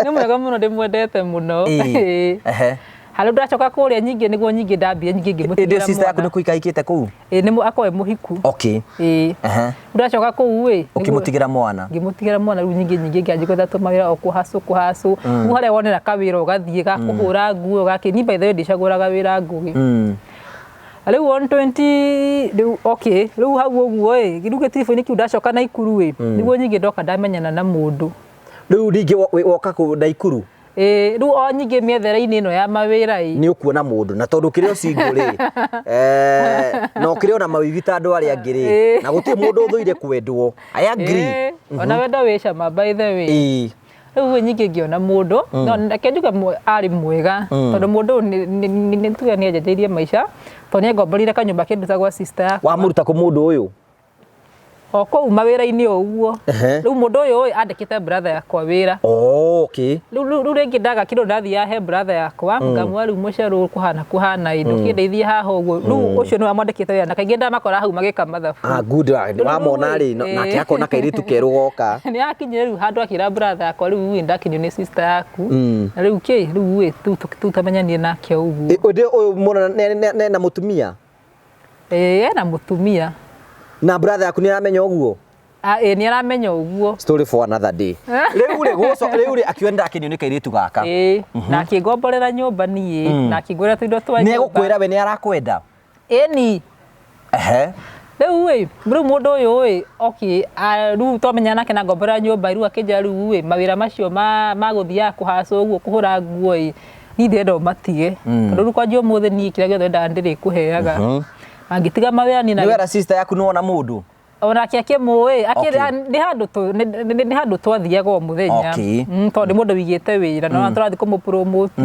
Speaker 1: Nĩ mwega mũno, ndĩmwendete mũno.
Speaker 2: Ĩĩ. Ehe.
Speaker 1: Harĩ ndacoka kũrĩa nyingĩ nĩguo nyingĩ ndambire nyingĩ
Speaker 2: Ĩndĩ
Speaker 1: ngĩmũtigĩra
Speaker 2: sister yaku nĩ
Speaker 1: mwana.
Speaker 2: kũhika aikĩte kũu?
Speaker 1: Ĩĩ, nĩ akorwo e mũhiku.
Speaker 2: Okay.
Speaker 1: Ĩĩ.
Speaker 2: Ehe.
Speaker 1: Ndacoka kũu ĩ,
Speaker 2: Ũkĩmũtigĩra mwana.
Speaker 1: Ngĩmũtigĩra mwana. Rĩu nyingĩ nyingĩ ngĩanjia gwetha tũmawĩra o kũhacũ kũhacũ rĩu harĩa wonera kawĩra ũgathiĩ ga kũhũra nguo gakĩ. Ni by the way ndicagũraga wĩra ngũgĩ. Rĩu on 20 rĩu, okay, rĩu hau ũguo ĩ, rĩu gĩtiribũ-inĩ kĩu ndacoka Naikuru ĩ, nĩguo nyingĩ ndoka ndamenyana na mũndũ.
Speaker 2: Rĩu rĩngĩ woka kũ Naikuru?
Speaker 1: Ĩĩ, rĩu o nyingĩ mĩethere-inĩ ĩno ya mawĩra ĩ.
Speaker 2: Nĩ ũkuona mũndũ na tondũ ũkĩrĩ o single rĩ, na ũkĩrĩ ona mawiwi ta andũ arĩa angĩ rĩ, na gũtirĩ mũndũ ũthũire kwendwo. I agree.
Speaker 1: Ĩĩ, ona wendo wĩ cama, by the way. Rĩu ĩ, nyingĩ ngĩona mũndũ, no reke njuge arĩ mwega, tondũ mũndũ ũyũ nĩ tuge nĩ anjenjeirie maica, tondũ nĩ angomborire kanyũmba kĩnduta gwa sister yakwa.
Speaker 2: Wamũruta kũ mũndũ ũyũ?
Speaker 1: O kũu mawĩra-inĩ o ũguo. Rĩu mũndũ ũyũ ĩ, andĩkĩte brother yakwa wĩra.
Speaker 2: Oh, okay.
Speaker 1: Rĩu rĩngĩ ndaga kĩndũ ndathiaga he brother yakwa, ngamwĩra rĩu mũcere kũhana kũhana ĩ, ndũkĩndeithie haha ũguo. Rĩu ũcio nĩwe mwandĩkĩte wĩra, na kaingĩ ndamakora hau magĩka mathabu.
Speaker 2: Ah, good. Wamona rĩ, nake akona kairĩtu kerũ goka.
Speaker 1: Nĩ akinyire rĩu handũ akĩra brother yakwa, rĩu ĩ, ndakinyio nĩ sister yaku na rĩu kĩ rĩu ĩ, rĩu tamenyanie nake ũguo.
Speaker 2: Ũndũ ũyũ mũno na mũtumia?
Speaker 1: Ĩ, ena mũtumia.
Speaker 2: Na brother yaku nĩ aramenya ũguo?
Speaker 1: Ah, ĩ, nĩ aramenya ũguo.
Speaker 2: Story for another day. Rĩu rĩ gũco rĩu rĩ akiuga ndakenio nĩ kairĩtu gaka.
Speaker 1: Ĩ, na akĩngomborera nyũmba niĩ, na akĩngũrĩra tũindo twa
Speaker 2: Nĩ
Speaker 1: nyũmba.
Speaker 2: egũkwĩra we nĩ arakwenda?
Speaker 1: Ĩni.
Speaker 2: Ehe.
Speaker 1: Rĩu ĩ, rĩu mũndũ ũyũ ĩ, okay, rĩu twamenyana nake na ngomborera nyũmba, rĩu akĩnjĩra rĩu ĩ, mawĩra macio ma gũthiaga kũhacwo ũguo kũhũra nguo ĩ, niĩ ndĩrenda ũmatige, tondũ rĩu kwanjia ũmũthĩ niĩ kĩrĩa gĩothe endaga ndĩrĩkũheaga. Angĩtiga mawĩra niĩ
Speaker 2: Nĩ wera sister yaku nĩ wona mũndũ?
Speaker 1: Onake akĩmũĩ.
Speaker 2: Okay.
Speaker 1: Nĩ handũ twathiaga o mũthenya. Tondũ nĩ mũndũ wĩigĩte wĩra na tũrathiĩ kũmũ-promote.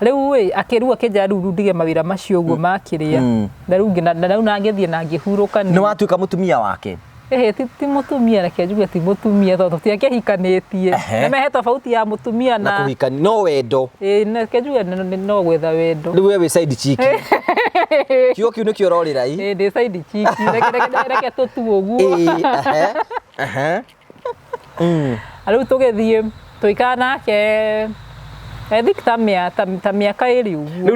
Speaker 1: Rĩu ĩ, akĩrua akĩnjĩra rĩu ndige mawĩra macio ũguo makĩrĩa, na rĩu na rĩu nangĩthiĩ na ngĩhurũka
Speaker 2: Nĩ watuĩka mũtumia wake?
Speaker 1: Ĩhĩ, ti mũtumia, reke njuge ti mũtumia, tondũ tũtiakĩhikanĩtie. Na mehe tofauti ya mũtumia
Speaker 2: na
Speaker 1: na
Speaker 2: kũhikania no wendo.
Speaker 1: Ĩĩ, reke njuge no gwetha wendo.
Speaker 2: Rĩu we wĩ side chick. Kiugo kĩu nĩkĩo ũrorĩra i.
Speaker 1: Ĩĩ, ndĩ side chick, reke tũtue ũguo.
Speaker 2: Ĩĩ, ehe. Ehe.
Speaker 1: Rĩu tũgĩthiĩ tũikara nake, I think ta mĩaka 2 ũguo.
Speaker 2: Rĩu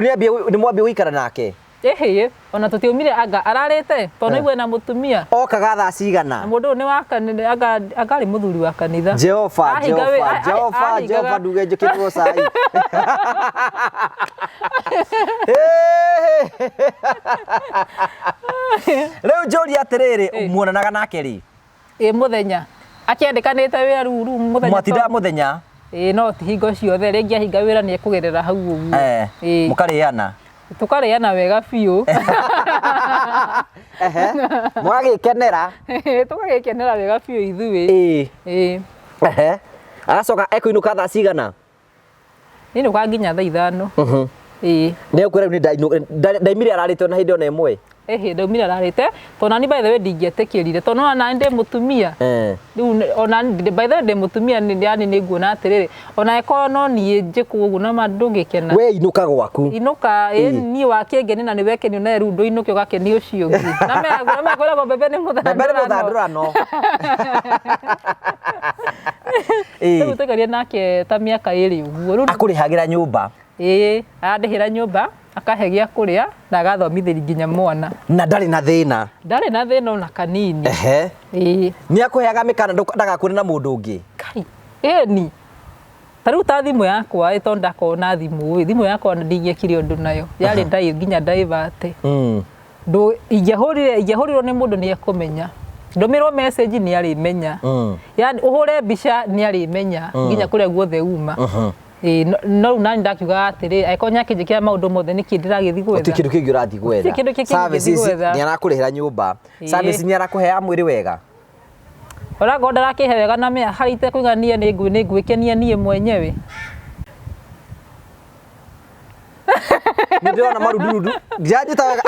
Speaker 2: nĩ mwambia gũikara nake?
Speaker 1: Ĩhĩ, ona tũtiaumire anga ararĩte, tondũ nĩaigua ena mũtumia.
Speaker 2: Okaga thaa cigana?
Speaker 1: Na mũndũ ũyũ nĩ wa kanitha, anga arĩ mũthuri wa kanitha.
Speaker 2: Jehova,
Speaker 1: Ahinga
Speaker 2: Jehova, Jehova,
Speaker 1: ahingaga-
Speaker 2: Jehova, nduge njũkĩrwo cai. Rĩu njũrie atĩrĩrĩ, muonanaga nake rĩ?
Speaker 1: Ĩ, mũthenya. Akĩandĩkanĩte wĩra rĩu mũthenya.
Speaker 2: Mwatindaga mũthenya?
Speaker 1: Ĩ, no ti hingo ciothe, rĩngĩ ahinga wĩra nĩ ekũgerera hau ũguo. Ĩ.
Speaker 2: Mũkarĩana?
Speaker 1: Tũkarĩana wega biũ.
Speaker 2: Ehe. Mũgagĩkenera?
Speaker 1: Tũgagĩkenera wega biũ ithuĩ.
Speaker 2: Ĩĩ.
Speaker 1: Ĩĩ.
Speaker 2: Ehe. Agacoka ekũinũka thaa cigana?
Speaker 1: Ninũkaga nginya thaa 5. Ĩĩ.
Speaker 2: Nĩ ekwĩra rĩu nĩ ndaimire ararĩte ona hĩndĩ ona ĩmwe?
Speaker 1: Ĩhĩ, ndaumire ararĩte, tondũ nani by the way ndingĩetĩkĩrire, tondũ ona nani ndĩ mũtumia. Rĩu ona by the way ndĩ mũtumia, yani nĩ nguona atĩrĩrĩ, ona ĩkorwo no niĩ njĩkwo ũguo, no ma ndũngĩkena.
Speaker 2: We inũka gwaku.
Speaker 1: Inũka, ĩ, niĩ wakĩngenia na nĩ wekenio nawe, rĩu ndũinũke ũgakenia ũcio ũngĩ. Na mekwĩragwo mbembe nĩ
Speaker 2: Mbembe nĩ
Speaker 1: mũthandũrano.
Speaker 2: mũthandũrano. Ĩĩ.
Speaker 1: Rĩu tũikarie nake ta mĩaka 2 ũguo. Rĩu
Speaker 2: Akũrĩhagĩra nyũmba?
Speaker 1: Ĩĩ, arandĩhĩra nyũmba, akahe gĩa kũrĩa na agathomithĩria nginya mwana.
Speaker 2: Na ndarĩ na thĩna?
Speaker 1: Ndarĩ na thĩna ona kanini.
Speaker 2: Ehe.
Speaker 1: Ĩĩ.
Speaker 2: Nĩ akũheaga mĩkana ndagakuone na mũndũ ũngĩ?
Speaker 1: Kai, ĩni. Ta rĩu ta thimũ yakwa ĩ, tondũ ndakorwo na thimũ ĩ, thimũ yakwa ndingĩekire ũndũ nayo. Yarĩ nginya divert. Ingĩahũrirwo nĩ mũndũ nĩ ekũmenya. Ndũmĩrwo message nĩ arĩmenya. Yani ũhũre mbica nĩ arĩmenya nginya kũrĩa guothe uma. Ĩĩ, no rĩu nani ndakiugaga atĩrĩ, angĩkorwo nĩakĩnjĩkĩra maũndũ mothe nĩkĩ ndĩragĩthiĩ gwetha?
Speaker 2: Gũtirĩ kĩndũ kĩngĩ ũrathiĩ gwetha.
Speaker 1: Gũtirĩ kĩndũ kĩngĩ ingĩthiĩ
Speaker 2: Services
Speaker 1: gwetha.
Speaker 2: nĩ arakũrĩhĩra nyũmba.
Speaker 1: Ĩĩ.
Speaker 2: Services nĩ arakũheaga mwĩrĩ wega.
Speaker 1: Ona ngorwo ndarakĩhe wega na harĩa itekũigania nĩ ngwĩkenia niĩ mwenyewe.
Speaker 2: Nĩ ndĩrona marundurundu. Njanjĩta wega.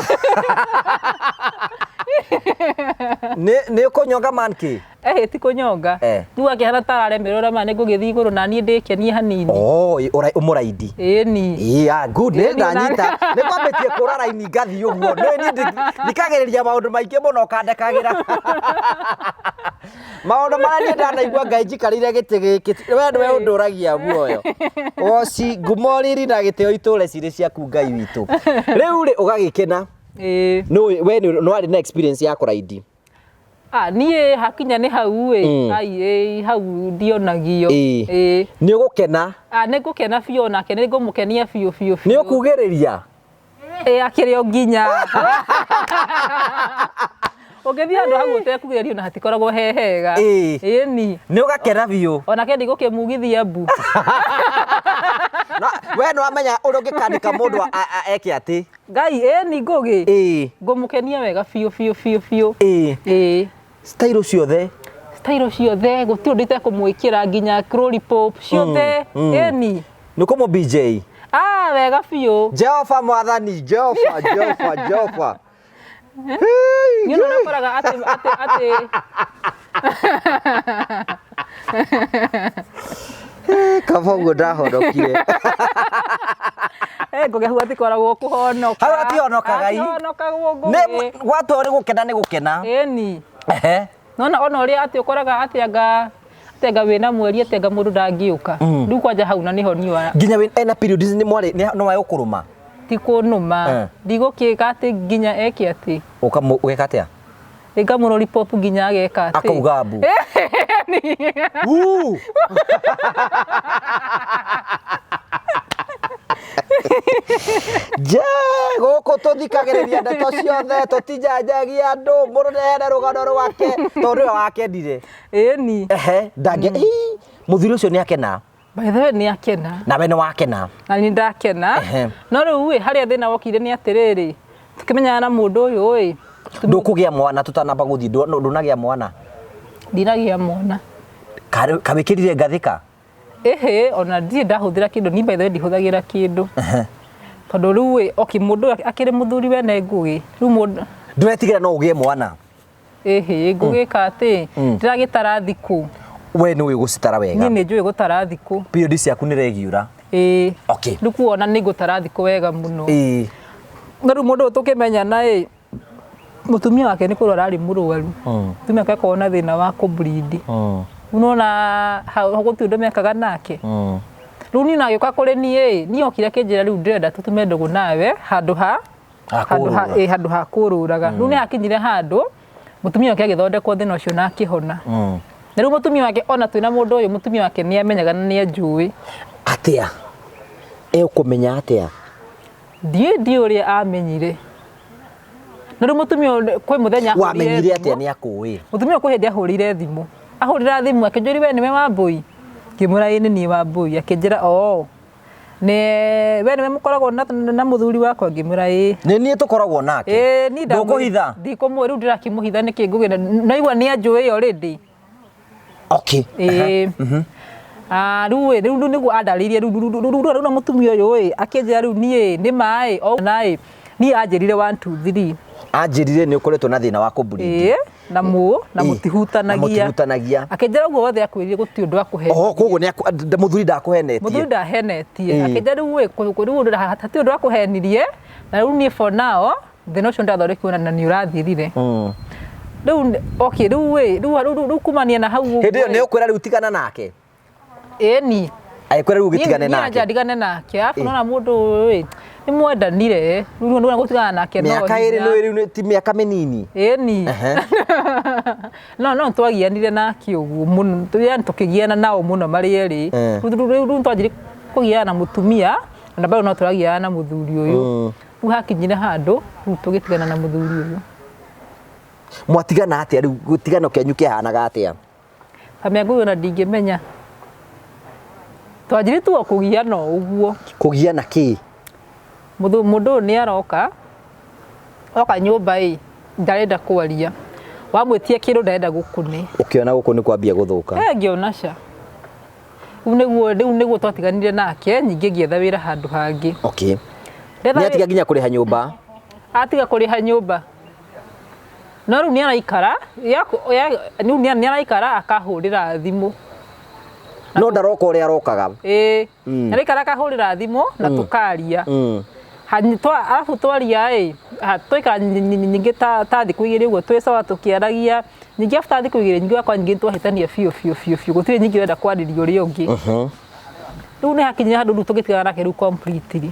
Speaker 2: Nĩ ũkũnyonga monkey?
Speaker 1: Ehĩ ti kũnyonga.
Speaker 2: Eh.
Speaker 1: Rĩu akĩhana ta araremerwo ũrĩa ma nĩ ngũgĩthiĩ igũrũ na niĩ ndĩkenie hanini.
Speaker 2: Oh, ũmũraindi.
Speaker 1: Ĩni.
Speaker 2: Yeah, good. Nĩ
Speaker 1: Ĩni,
Speaker 2: ndanyita. Nĩ kwambĩtie kũra raini ngathiĩ ũguo. Nĩ niĩ thikagĩrĩria maũndũ maingĩ mũno ũkandekagĩra. Maũndũ marĩa niĩ ndanaigua Ngai njikarĩire gĩtĩ gĩkĩ. We nĩwe ũndũragia muoyo. Woci ngumo riri na gĩtĩo itũre cirĩ ciaku Ngai witũ. Rĩu rĩ ũgagĩkena.
Speaker 1: Ĩĩ.
Speaker 2: Nĩ we nĩ warĩ na experience ya kũraindi.
Speaker 1: Ah, niĩ hakinya nĩ hau ĩ. Ai ĩ hau ndionagio.
Speaker 2: Ĩĩ.
Speaker 1: Ĩĩ.
Speaker 2: Nĩ ũgũkena.
Speaker 1: Ah, nĩ ngũkena biũ onake nĩ ngũmũkenia biũ biũ
Speaker 2: Nĩ
Speaker 1: biũ.
Speaker 2: ũkugĩrĩria.
Speaker 1: Ĩ akĩrĩ o nginya. Ũngĩthiĩ handũ hau ũtekugĩrĩrio na hatikoragwo he hega.
Speaker 2: Ĩĩ.
Speaker 1: Ĩni.
Speaker 2: Nĩ ũgakena biũ.
Speaker 1: Onake ndigũkĩmugithia mbu.
Speaker 2: Na we nĩ wamenya ũrĩa ũngĩkandĩka mũndũ eke atĩ.
Speaker 1: Ngai ĩni ngũgĩ.
Speaker 2: Ĩĩ.
Speaker 1: Ngũmũkenia wega biũ biũ biũ biũ.
Speaker 2: Ĩĩ.
Speaker 1: Ĩĩ.
Speaker 2: Style ciothe.
Speaker 1: Style ciothe gũtirĩ ũndũ itekũmwĩkĩra nginya lollipop ciothe. Ĩni.
Speaker 2: Nĩ kũmũ BJ.
Speaker 1: Ah, wega biũ.
Speaker 2: Jehova mwathani, Jehova, Jehova, Jehova.
Speaker 1: Nĩ ũndũ ũkoraga atĩ atĩ atĩ
Speaker 2: Kaba ũguo ndahonokire.
Speaker 1: Eh, ngũgĩ hau hatikoragwo kũhonoka.
Speaker 2: Hau hatihonokaga, ii.
Speaker 1: Hatihonokagwo
Speaker 2: Nĩ
Speaker 1: ngũgĩ.
Speaker 2: gwatwo nĩ gũkena nĩ gũkena.
Speaker 1: Ĩni.
Speaker 2: Ehe.
Speaker 1: Nona ona ũrĩa atĩ ũkoraga atĩ anga atĩ anga wĩna mweri atĩ anga mũndũ ndangĩũka. Rĩu kwanja hau na nĩho niĩ
Speaker 2: Nginya wĩ ena periods nĩ mwarĩ nĩ no ũkũrũma.
Speaker 1: ti kũnũma.
Speaker 2: Eh.
Speaker 1: Ndigũkĩka atĩ nginya eke atĩ.
Speaker 2: Ũkamũ ũgeka atĩa?
Speaker 1: Ngamũrori pop nginya ageka atĩ.
Speaker 2: Akauga mbu. Uu. Je, gũkũ tũthikagĩrĩria ndeto ciothe tũtinjanjagia andũ mũndũ nĩaheane rũgano rwake tondũ nĩwe wakendire.
Speaker 1: Ĩni.
Speaker 2: Ehe, ndangĩ Ii, mũthuri ũcio nĩ akena
Speaker 1: By the way nĩ akena.
Speaker 2: nawe nĩ wakena.
Speaker 1: Na nĩ ndakena.
Speaker 2: Ehe.
Speaker 1: No rĩu ĩ harĩa thĩna wokire nĩ atĩrĩrĩ tũkĩmenyana na mũndũ ũyũ ĩ
Speaker 2: Ndũkũgĩa mwana tũtanamba gũthiĩ ndũnagĩa mwana.
Speaker 1: ndinagĩa mwana.
Speaker 2: Kawĩkĩrire ngathĩka.
Speaker 1: Ĩhĩ ona ndirĩ ndahũthĩra kĩndũ niĩ by the way ndihũthagĩra kĩndũ. Tondũ rĩu ĩ okay mũndũ ũyũ akĩrĩ mũthuri wene ngũgĩ rĩu mũndũ
Speaker 2: Ndũretigĩra no ũgĩe mwana.
Speaker 1: ĩhĩ ngũgĩka atĩ ndĩragĩtara thikũ
Speaker 2: We nĩ ũĩ gũcitara wega.
Speaker 1: niĩ nĩ njũĩ gũtara thikũ.
Speaker 2: Period ciaku nĩ regular.
Speaker 1: Ĩĩ.
Speaker 2: Okay.
Speaker 1: Rĩu kuona nĩ ngũtara thikũ wega mũno.
Speaker 2: Ĩĩ.
Speaker 1: Na rĩu mũndũ ũyũ tũkĩmenyana ĩ mũtumia wake nĩ kũrwara arĩ mũrwaru. Mũtumia wake akoragwo na thĩna wa kũ bleed. Rĩu nĩwona hau gũtirĩ ũndũ mekaga nake. Rĩu niĩ agĩũka kũrĩ niĩ ĩ niĩ okire akĩnjĩra rĩu ndĩrenda tũtume ndũgũ nawe handũ ha
Speaker 2: Ha
Speaker 1: handũ ha
Speaker 2: kũũrũra.
Speaker 1: ĩ handũ ha kũrũraga. Rĩu nĩ hakinyire handũ mũtumia wake agĩthondekwo thĩna ũcio na akĩhona. Na rĩu mũtumia wake ona twĩna mũndũ ũyũ mũtumia wake nĩ amenyaga na nĩ anjũĩ.
Speaker 2: Atĩa? Ekũmenya atĩa?
Speaker 1: Ndiĩ ndiũ ũrĩa amenyire. Na rĩu mũtumia ũyũ kwĩ mũthenya ahũrire
Speaker 2: Wamenyire atĩa
Speaker 1: thimũ.
Speaker 2: nĩ akũĩ?
Speaker 1: Mũtumia ũyũ kwĩ hĩndĩ ahũrire thimũ. Ahũrĩra thimũ akĩnjũria we nĩwe Wambũi? Ngĩmwĩra ĩĩ nĩ niĩ Wambũi. Akĩnjĩra oo nĩ we nĩwe mũkoragwo na mũthuri wakwa? Ngĩmwĩra ĩĩ.
Speaker 2: Nĩ niĩ tũkoragwo nake.
Speaker 1: Ĩĩ niĩ
Speaker 2: Ndũkũhitha?
Speaker 1: Ndikũmũĩ rĩu ndĩrakĩmũhitha nĩkĩ ngũgĩ naigua nĩ anjũĩ already.
Speaker 2: Okay.
Speaker 1: Ĩĩ. Ah, rĩu ĩ rĩu nĩguo andarĩirie rĩu rĩu rĩu rĩu na mũtumia ũyũ ĩ akĩnjĩra rĩu niĩ nĩ maĩ o na ĩ niĩ anjĩrire 1 2 3.
Speaker 2: Anjĩrire nĩ ũkoretwo na thĩna wa kũ bleed.
Speaker 1: Ĩĩ na mũ na
Speaker 2: Ĩĩ. Na
Speaker 1: mũtihutanagia.
Speaker 2: mũtihutanagia.
Speaker 1: Akĩnjĩra ũguo wothe akwĩrire gũtirĩ ũndũ akũhenetie.
Speaker 2: Oho koguo nĩ mũthuri ndakũhenetie.
Speaker 1: Mũthuri ndahenetie.
Speaker 2: Ĩĩ.
Speaker 1: Akĩnjĩra rĩu ĩ rĩu hatirĩ ũndũ akũhenirie na rĩu niĩ for now thĩna ũcio ndathondekirwo na nĩ ũrathirire. Rĩu okay rĩu ĩ rĩu rĩu kumania na hau ũguo.
Speaker 2: Hĩndĩ ĩyo nĩ ũkwĩra rĩu tigana nake.
Speaker 1: Ĩni.
Speaker 2: Agĩkwĩra rĩu ũgĩtigane
Speaker 1: Niĩ
Speaker 2: nake.
Speaker 1: anja ndigane nake arabu nona mũndũ ũyũ ĩ nĩ mwendanire rĩu nĩ gũtigana nake no
Speaker 2: Mĩaka ĩrĩ
Speaker 1: hinya.
Speaker 2: nĩ rĩu ti mĩaka mĩnini.
Speaker 1: Ĩni. No no twagianire nake ũguo mũno yani tũkĩgiana nao mũno marĩ erĩ. Rĩu rĩu twanjirie kũgiana na mũtumia na bado no tũragiana na mũthuri ũyũ. Rĩu hakinyire handũ rĩu tũgĩtigana na mũthuri ũyũ.
Speaker 2: Mwatigana atĩa rĩu gũtigana kĩanyu kĩahanaga atĩa?
Speaker 1: Kamĩa ngũgĩ ona ndingĩmenya. Twanjirie tu o kũgiana o ũguo.
Speaker 2: Kũgiana kĩ?
Speaker 1: Mũndũ ũyũ nĩ aroka oka nyũmba ĩ ndarenda kwaria. Wamwĩtia kĩndũ ndarenda gũkũne.
Speaker 2: Ũkĩona gũkũ nĩ kwambia gũthũka.
Speaker 1: Eh ngĩona ca. Rĩu nĩguo twatiganire nake ningĩ ngĩetha wĩra handũ hangĩ.
Speaker 2: Okay.
Speaker 1: Ndetha
Speaker 2: Nĩ atiga nginya kũrĩha nyũmba.
Speaker 1: Atiga kũrĩha nyũmba. No rĩu nĩ araikara rĩu nĩ araikara akahũrĩra thimũ.
Speaker 2: No ndaroka ũrĩa arokaga.
Speaker 1: Ĩĩ, nĩ araikara akahũrĩra thimũ na tũkaria. Arabu twaria ĩ, twaikara nyingĩ ta thikũ igĩrĩ ũguo twĩ sawa tũkĩaragia. Ningĩ after thikũ igĩrĩ nyingĩ wakwa nyingĩ twahĩtania biũ biũ biũ biũ, gũtirĩ nyingĩ ũrenda kwarĩria ũrĩa ũngĩ. Rĩu nĩ hakinyire handũ rĩu tũgĩtigana nake rĩu completely.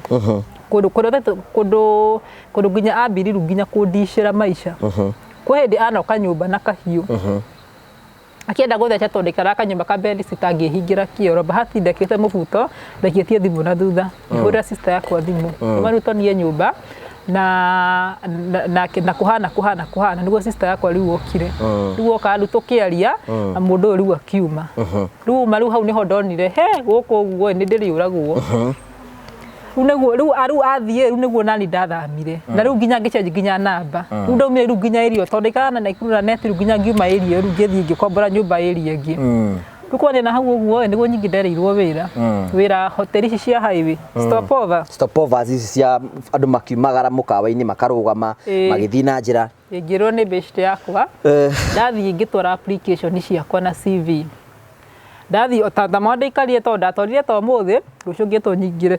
Speaker 1: Kũndũ kũrĩa kũndũ kũndũ nginya ambiri rĩu nginya kũndicĩra maica. Kwĩ hĩndĩ anoka nyũmba na kahiũ. Akĩenda gũtheca tondũ ndaikaraga kanyũmba ka bedsitter ngĩhingĩra kĩoro. Bahati ndekĩrĩte mũbuto, ndaikĩtie thimũ na thutha. Ngĩhũrĩra sister yakwa thimũ. Kuma rĩu tonie nyũmba na na na kũhana kũhana kũhana nĩguo sister yakwa rĩu okire. Rĩu oka rĩu tũkĩaria na mũndũ ũyũ rĩu akiuma. Rĩu uma rĩu hau nĩho ndonire he gũkũ ũguo nĩ ndĩrĩũragwo. Rĩu nĩguo rĩu rĩu athiĩ rĩu nĩguo nani ndathamire. Na rĩu nginya ngĩcenjia nginya namba. Rĩu ndaumire rĩu nginya area tondũ ndaikaraga na Naikuru na neti rĩu nginya ngiuma area ĩyo rĩu ngĩthiĩ ngĩkombora nyũmba area ĩngĩ. Rĩu kwaria na hau ũguo nĩguo nyingĩ ndereirwo wĩra. Wĩra hoteli ici cia highway. Stopover.
Speaker 2: Stopovers ici cia andũ makiumagara mũkawa-inĩ makarũgama magĩthiĩ na njĩra.
Speaker 1: Ngĩrwo nĩ beshte yakwa. Ndathiĩ ngĩtwara application ciakwa na CV. Ndathiĩ o ta ma ndaikarire tondũ ndatwarire ta ũmũthĩ, rũciũ ngĩtwo nyingĩre,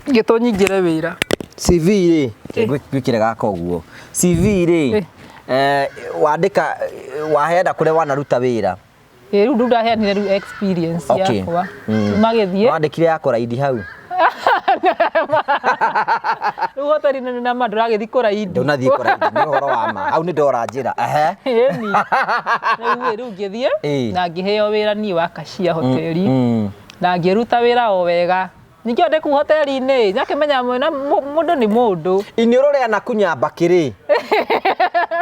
Speaker 1: ngĩtwo nyingĩre wĩra.
Speaker 2: CV rĩ, ngwĩkĩre gaka ũguo. CV rĩ, wandĩka waheana kũrĩa wanaruta wĩra.
Speaker 1: Ĩĩ rĩu ndaheanire rĩu experience yakwa. Magĩthiĩ.
Speaker 2: Wandĩkire ya kũraidi hau.
Speaker 1: Rĩu hoteli nene na ma ndũragĩthiĩ kũraidi.
Speaker 2: Ndũnathiĩ kũraidi, nĩ ũhoro wa ma. Hau nĩ ndora njĩra. Ehe.
Speaker 1: Ĩni. Rĩu rĩu ngĩthiĩ na ngĩheo wĩra niĩ wa cashier hoteli. Na ngĩruta wĩra o wega. Ningĩ o ndĩ kũu hoteli-inĩ, nĩakĩmenya mũndũ nĩ mũndũ.
Speaker 2: Iniũrũ rĩa nakunya mbakĩ rĩ,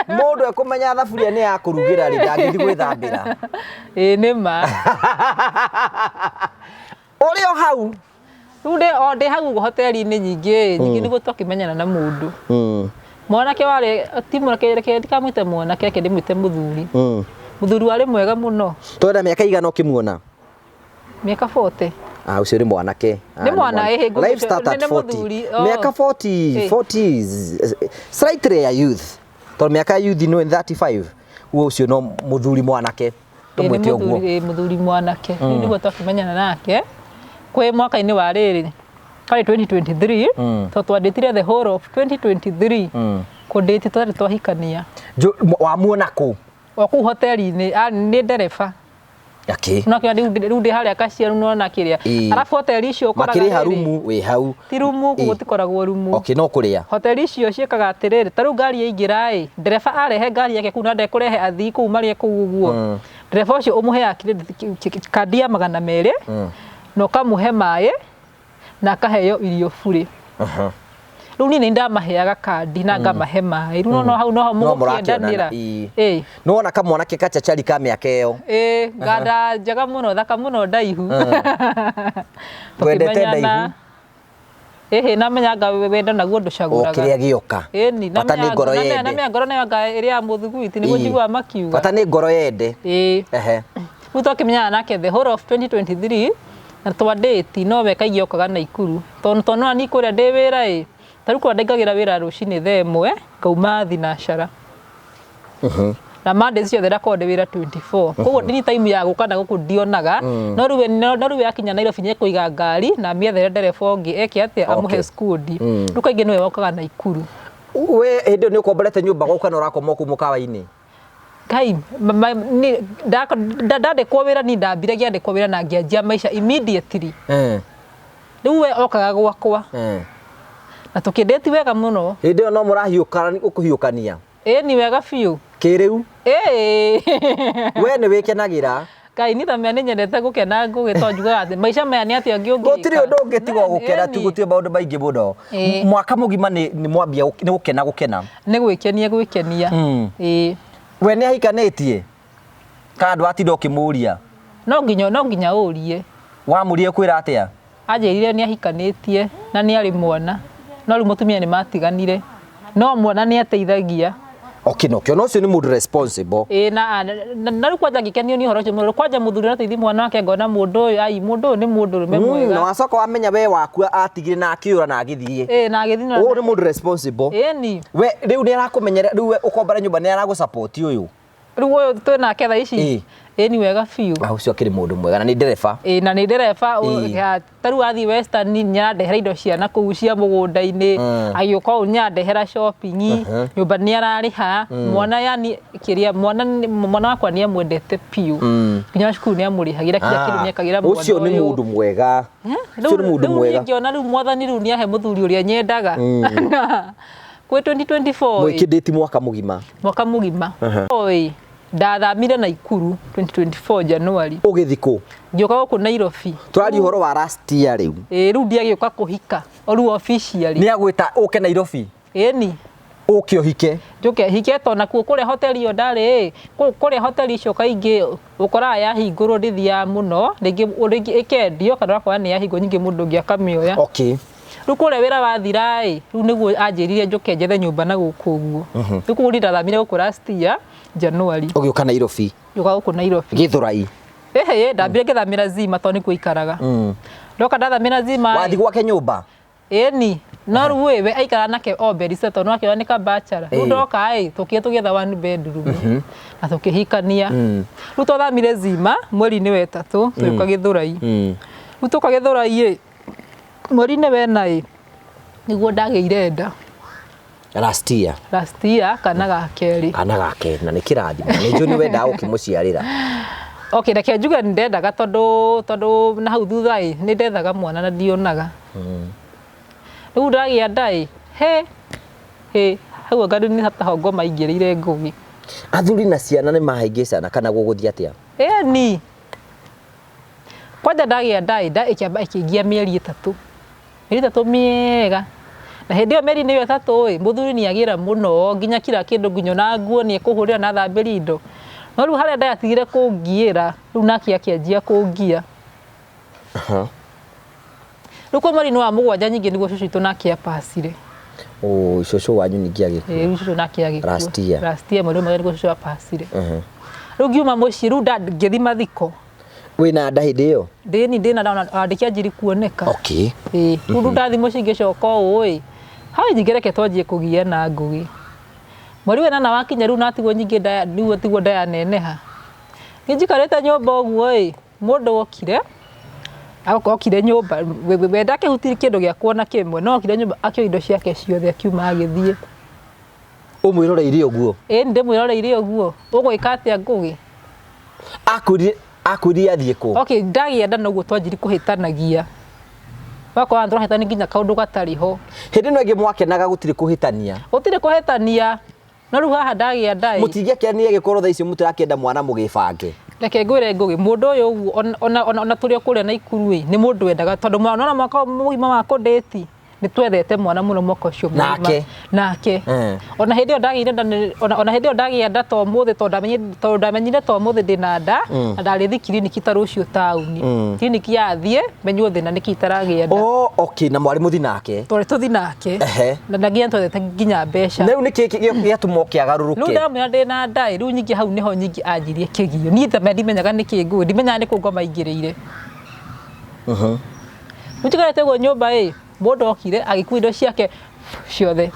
Speaker 2: mũndũ ekũmenya thaburia nĩ ya kũrugĩra rĩ, ndangĩthiĩ gwĩthambĩra.
Speaker 1: Ĩĩ nĩ ma.
Speaker 2: Ũrĩ o hau.
Speaker 1: Rĩu ndĩ o ndĩ hau ũguo hoteli-inĩ nyingĩ, nyingĩ nĩguo twakĩmenyana na mũndũ. Mwanake warĩ, ti mwanake, reke ndikamwĩte mwanake, reke ndĩmwĩte mũthuri. Mũthuri warĩ mwega mũno.
Speaker 2: Twenda mĩaka igana ũkĩmuona?
Speaker 1: Mĩaka 40.
Speaker 2: Ah, ũcio nĩ mwanake.
Speaker 1: Nĩ mwana, ĩhĩ, ngũkũ
Speaker 2: Life start at
Speaker 1: nĩ
Speaker 2: 40.
Speaker 1: mũthuri, oh.
Speaker 2: Mĩaka 40, 40 is slightly ya youth. Tondũ mĩaka ya youth nĩ 35. Ũguo ũcio no mũthuri mwanake. Tũmwĩte ũguo.
Speaker 1: Mũthuri mwanake. Rĩu nĩguo twakĩmenyana nake. Kwĩ mwaka-inĩ wa rĩrĩ, karĩ 2023, tondũ twandĩtire the whole of 2023. Kũndĩti twarĩ twahikania.
Speaker 2: Wamuona kũ?
Speaker 1: O kũu hoteli-inĩ, nĩ ndereba.
Speaker 2: Okay.
Speaker 1: No kĩo rĩu ndĩ harĩa cashier rĩu nĩwona kĩrĩa. Arabu hoteli icio ũkoraga
Speaker 2: Makĩrĩha rumu wĩ hau.
Speaker 1: Ti rumu, gũtikoragwo rumu.
Speaker 2: Okay, no kũrĩa.
Speaker 1: Hoteli icio ciĩkaga atĩrĩrĩ, ta rĩu ngari yaingĩra ĩ, ndereba arehe ngari yake kũu na ndekũrehe athii kũu marĩe kũu ũguo. Ndereba ũcio ũmũheaga kandi ya 200 na ũkamũhe maĩ na akaheo irio burĩ. Rĩu niĩ nĩ ndamaheaga kandi na ngamahe maĩ. Rĩu no hau noho mũgũkĩendanĩra.
Speaker 2: Ĩĩ. Nĩwona kamwanake kachachari ka mĩaka ĩyo.
Speaker 1: Ĩĩ, nganda njega mũno, thaka mũno ndaihu.
Speaker 2: Wendete ndaihu?
Speaker 1: Ĩhĩ, namenya anga wendo naguo ndũcagũraga.
Speaker 2: O kĩrĩa gĩoka.
Speaker 1: Ĩni,
Speaker 2: Bata nĩ ngoro yende.
Speaker 1: Namenya ngoro nayo anga ĩrĩa ya mũthugwiti nĩguo njiguaga makiuga.
Speaker 2: Bata nĩ ngoro yende.
Speaker 1: Ĩĩ.
Speaker 2: Ehe.
Speaker 1: Rĩu twakĩmenyana nake the whole of 2023 na twandĩti no we kaingĩ okaga Naikuru. Tondũ tondũ niĩ kũrĩa ndĩ wĩra ĩ, ta rĩu kũrĩa ndaingagĩra wĩra rũcinĩ thaa ĩmwe ngauma thinacara. Na Mondays ciothe ndakoragwo ndĩ wĩra 24. Koguo ndini time ya gũka na gũkũ ndionaga. No rĩu we akinya Nairobi nĩ ekũiga ngari na amĩethere ndereba ũngĩ eke atĩa amũhe skudi. Rĩu kaingĩ nĩwe wokaga Naikuru.
Speaker 2: We hĩndĩ ĩyo nĩ ũkomborete nyũmba gwaku kana ũrakoma o kũu mũkawa-inĩ?
Speaker 1: Ngai, ndandĩkwo wĩra niĩ ndambire ngĩandĩkwo wĩra na ngĩanjia maica immediately. Rĩu we okaga gwakwa. Na tũkĩndĩti wega mũno.
Speaker 2: Hĩndĩ ĩyo no mũrahiũkania?
Speaker 1: Ĩĩ ni wega biũ.
Speaker 2: Kĩrĩu?
Speaker 1: Ĩĩ.
Speaker 2: We nĩ wĩkenagĩra?
Speaker 1: Ngai niĩ ta nĩ nyendete gũkena ngũgĩ tondũ njugaga atĩ maica maya nĩ atĩa ũngĩ ũngĩka.
Speaker 2: Gũtirĩ ũndũ ũngĩ tiga gũkena tu, gũtirĩ maũndũ maingĩ mũno. Mwaka mũgima nĩ mwambia nĩ gũkena gũkena.
Speaker 1: Nĩ gwĩkenia gwĩkenia. Ĩĩ.
Speaker 2: We nĩ ahikanĩtie? Kana ndwatinda ũkĩmũria?
Speaker 1: No nginya ũrie.
Speaker 2: Wamũria kwĩra atĩa?
Speaker 1: Anjĩrire nĩ ahikanĩtie na nĩ arĩ mwana, no rĩu mũtumia nĩ matiganire. No mwana nĩ ateithagia.
Speaker 2: Okay, no kĩona ũcio nĩ mũndũ responsible.
Speaker 1: Ĩĩ na rĩu kwanja ngĩkenio nĩ ũhoro ũcio mũno. Kwanja mũthuri ũrateithia mwana wake, ngona mũndũ ũyũ, ai, mũndũ ũyũ nĩ mũndũ ũrũme mwega.
Speaker 2: Na wacoka wamenya we waku atigire na akĩũra na agĩthiĩ.
Speaker 1: Ĩĩ, na agĩthiĩ na
Speaker 2: Ũyũ nĩ mũndũ responsible.
Speaker 1: Ĩni.
Speaker 2: We rĩu nĩ arakũmenyera, rĩu we ũkombora nyũmba nĩ aragũ-support ũyũ?
Speaker 1: Rĩu ũyũ twĩ nake thaa ici?
Speaker 2: Ĩĩ.
Speaker 1: Ĩni, wega biũ.
Speaker 2: Ah, ũcio akĩrĩ mũndũ mwega na nĩ ndereba.
Speaker 1: Ĩĩ, na nĩ ndereba. Ta rĩu athiĩ Western nĩ arandehera indo cia na kũu cia mũgũnda-inĩ. Agĩũka ũũ nĩ arandehera shopping, nyũmba nĩ ararĩha, mwana, yani kĩrĩa mwana mwana wakwa nĩ amwendete biũ. Nginya cukuru nĩ amũrĩhagĩra, kila kĩndũ nĩ ekagĩra mwana.
Speaker 2: Ũcio nĩ
Speaker 1: ũyũ.
Speaker 2: Mũndũ mwega. Ũcio nĩ mũndũ
Speaker 1: Rĩu
Speaker 2: mwega.
Speaker 1: niĩ ngĩona rĩu mwathani rĩu nĩ ahe mũthuri ũrĩa nyendaga kwĩ 2024 ĩ,
Speaker 2: Mwĩkĩndĩti mwaka mũgima?
Speaker 1: Mwaka mũgima. Ĩ, ndathamire Naikuru 2024 January.
Speaker 2: Ũgĩthiĩ kũ?
Speaker 1: Ngĩũka gũkũ Nairobi.
Speaker 2: Tũraria ũhoro wa last year rĩu.
Speaker 1: Ĩ, rĩu ndiagĩũka kũhika o rĩu officially.
Speaker 2: Nĩ agwĩta ũke Nairobi?
Speaker 1: Ĩni.
Speaker 2: Ũke ũhike?
Speaker 1: Njũke hike, to nakuo kũrĩa hoteli ĩyo ndarĩ ĩ, kũrĩa hoteli icio kaingĩ ũkoraga yahingũrwo ndĩthiaga mũno, rĩngĩ ĩkendio kana ũgakora nĩ yahingwo, nyingĩ mũndũ ũngĩ akamĩoya. Rĩu kũrĩa wĩra wathira ĩ, rĩu nĩguo anjĩrire njũke njethe nyũmba na gũkũ ũguo. Rĩu koguo niĩ ndathamire gũkũ last year January.
Speaker 2: Ũgĩũka Nairobi?
Speaker 1: Ngĩũka gũkũ Nairobi.
Speaker 2: Gĩthũrai?
Speaker 1: Ĩhĩ, ndambire ngĩthamĩra Zima tondũ nĩkuo ikaraga. Ndoka ndathamĩra Zima ĩ,
Speaker 2: Wathiĩ gwake nyũmba?
Speaker 1: Ĩni, no rĩu ĩ, we aikara nake o Berisa tondũ nake nĩ kabachara. Rĩu ndoka ĩ, tũkĩe tũgĩetha one bedroom na tũkĩhikania. Rĩu twathamire Zima mweri-inĩ wa ĩtatũ, tũgĩũka Gĩthũrai. Rĩu tũka Gĩthũrai ĩ, mweri-inĩ wa ĩna ĩ, nĩguo ndagĩire nda.
Speaker 2: Last year?
Speaker 1: Last year, kana ga kerĩ.
Speaker 2: Kana gake, na nĩ kĩrathimo, nĩ njũĩ nĩ wendaga gũkĩmũciarĩra.
Speaker 1: Okay, reke njuge nĩ ndendaga, tondũ na hau thutha ĩ, nĩ ndethaga mwana na ndionaga. Rĩu ndagĩa nda ĩ, he he hau anga nĩ ta hongo maingĩrĩire, Ngũgĩ.
Speaker 2: Athuri na ciana nĩ mahĩngĩcana kana gũgũthiĩ atĩa?
Speaker 1: Ĩni, kwanja ndagĩa nda ĩ, nda ĩkĩamba ĩkĩngia mĩeri 3, mĩeri 3 mĩega, na hĩndĩ ĩyo mĩeri-inĩ ĩyo 3 ĩ, mũthuri nĩ agĩra mũno nginya kila kĩndũ, nginya ona nguo nĩ ekũhũrĩra na thambĩrie indo. No rĩu harĩa nda yatigire kũngiĩra, rĩu nake akĩanjia kũngia. Rĩu kwa mweri-inĩ wa mũgwanja nyingĩ nĩguo cũcũ witũ nake apacire.
Speaker 2: Oh, cũcũ wanyu ningĩ agĩkua?
Speaker 1: Ĩĩ, rĩu cũcũ nake agĩkua.
Speaker 2: Last year?
Speaker 1: Last year mweri ũmwe nĩguo cũcũ apacire. Rĩu ngiuma mũciĩ, rĩu ngĩthiĩ mathiko.
Speaker 2: Wĩna nda hĩndĩ ĩyo?
Speaker 1: Ndĩni ndĩna nda, ona ndĩkĩanjiri kuoneka. Ĩĩ, rĩu ndathiĩ mũciĩ ngĩcoka ũũ ĩ, hau nyingĩ reke twanjie kũgia na Ngũgĩ. Mweri wa ĩnana wakinya, rĩu natigwo nyingĩ nda, rĩu tigwo nda yaneneha. Niĩ njikarĩte nyũmba ũguo ĩ, mũndũ okire okire nyũmba, we ndakĩhutirie kĩndũ gĩakwa ona kĩmwe, no okire nyũmba akĩoya indo ciake ciothe, akiuma agĩthiĩ.
Speaker 2: Ũmwĩroreire ũguo?
Speaker 1: Ĩĩ, ndĩmwĩroreire ũguo. Ũgwĩka atĩa, Ngũgĩ?
Speaker 2: Akwĩrire athiĩ kũ?
Speaker 1: Okay, ndagĩa nda noguo twanjiri kũhĩtanagia, wakora tũrahĩtania nginya kaũndũ gatarĩ ho.
Speaker 2: Hĩndĩ ĩno ĩngĩ mwakenaga gũtirĩ kũhĩtania?
Speaker 1: Gũtirĩ kũhĩtania, no rĩu haha ndagĩa nda ĩ.
Speaker 2: Mũtingĩakenire gĩkorwo thaa icio mũtirakĩenda mwana mũgĩbange?
Speaker 1: Reke ngwĩre, Ngũgĩ, mũndũ ũyũ ũguo ona tũrĩ o kũrĩa Naikuru ĩ, nĩ mũndũ wendaga, tondũ mwana ona mwaka mũgima wa kũndĩti nĩ twethete mwana mũno mwaka ũcio mũgima.
Speaker 2: Nake?
Speaker 1: Nake. Ona hĩndĩ ĩyo ndagĩire nda ona hĩndĩ ĩyo ndagĩa nda to mũthĩ, tondũ ndamenyire to mũthĩ ndĩna nda, na ndarĩthi kiriniki ta rũciũ taũni kiriniki yathiĩ menywo thĩna nĩkĩ itaragĩa nda.
Speaker 2: Oh, okay, na mwarĩ mũthi nake?
Speaker 1: Twarĩ tũthi nake. Na nginya twethete nginya mbeca.
Speaker 2: Na rĩu nĩkĩ gĩatũma
Speaker 1: Rĩu
Speaker 2: ũkĩagarũrũke?
Speaker 1: Ndamwĩra ndĩna nda ĩ, rĩu nyingĩ hau nĩho nyingĩ anjirie kĩgio. Niĩ tame ndimenyaga nĩkĩ, Ngũgĩ, ndimenyaga nĩ kũ ngoma ingĩrĩire. Rĩu njikarĩte ũguo nyũmba ĩ, mũndũ okire agĩkua indo ciake ciothe.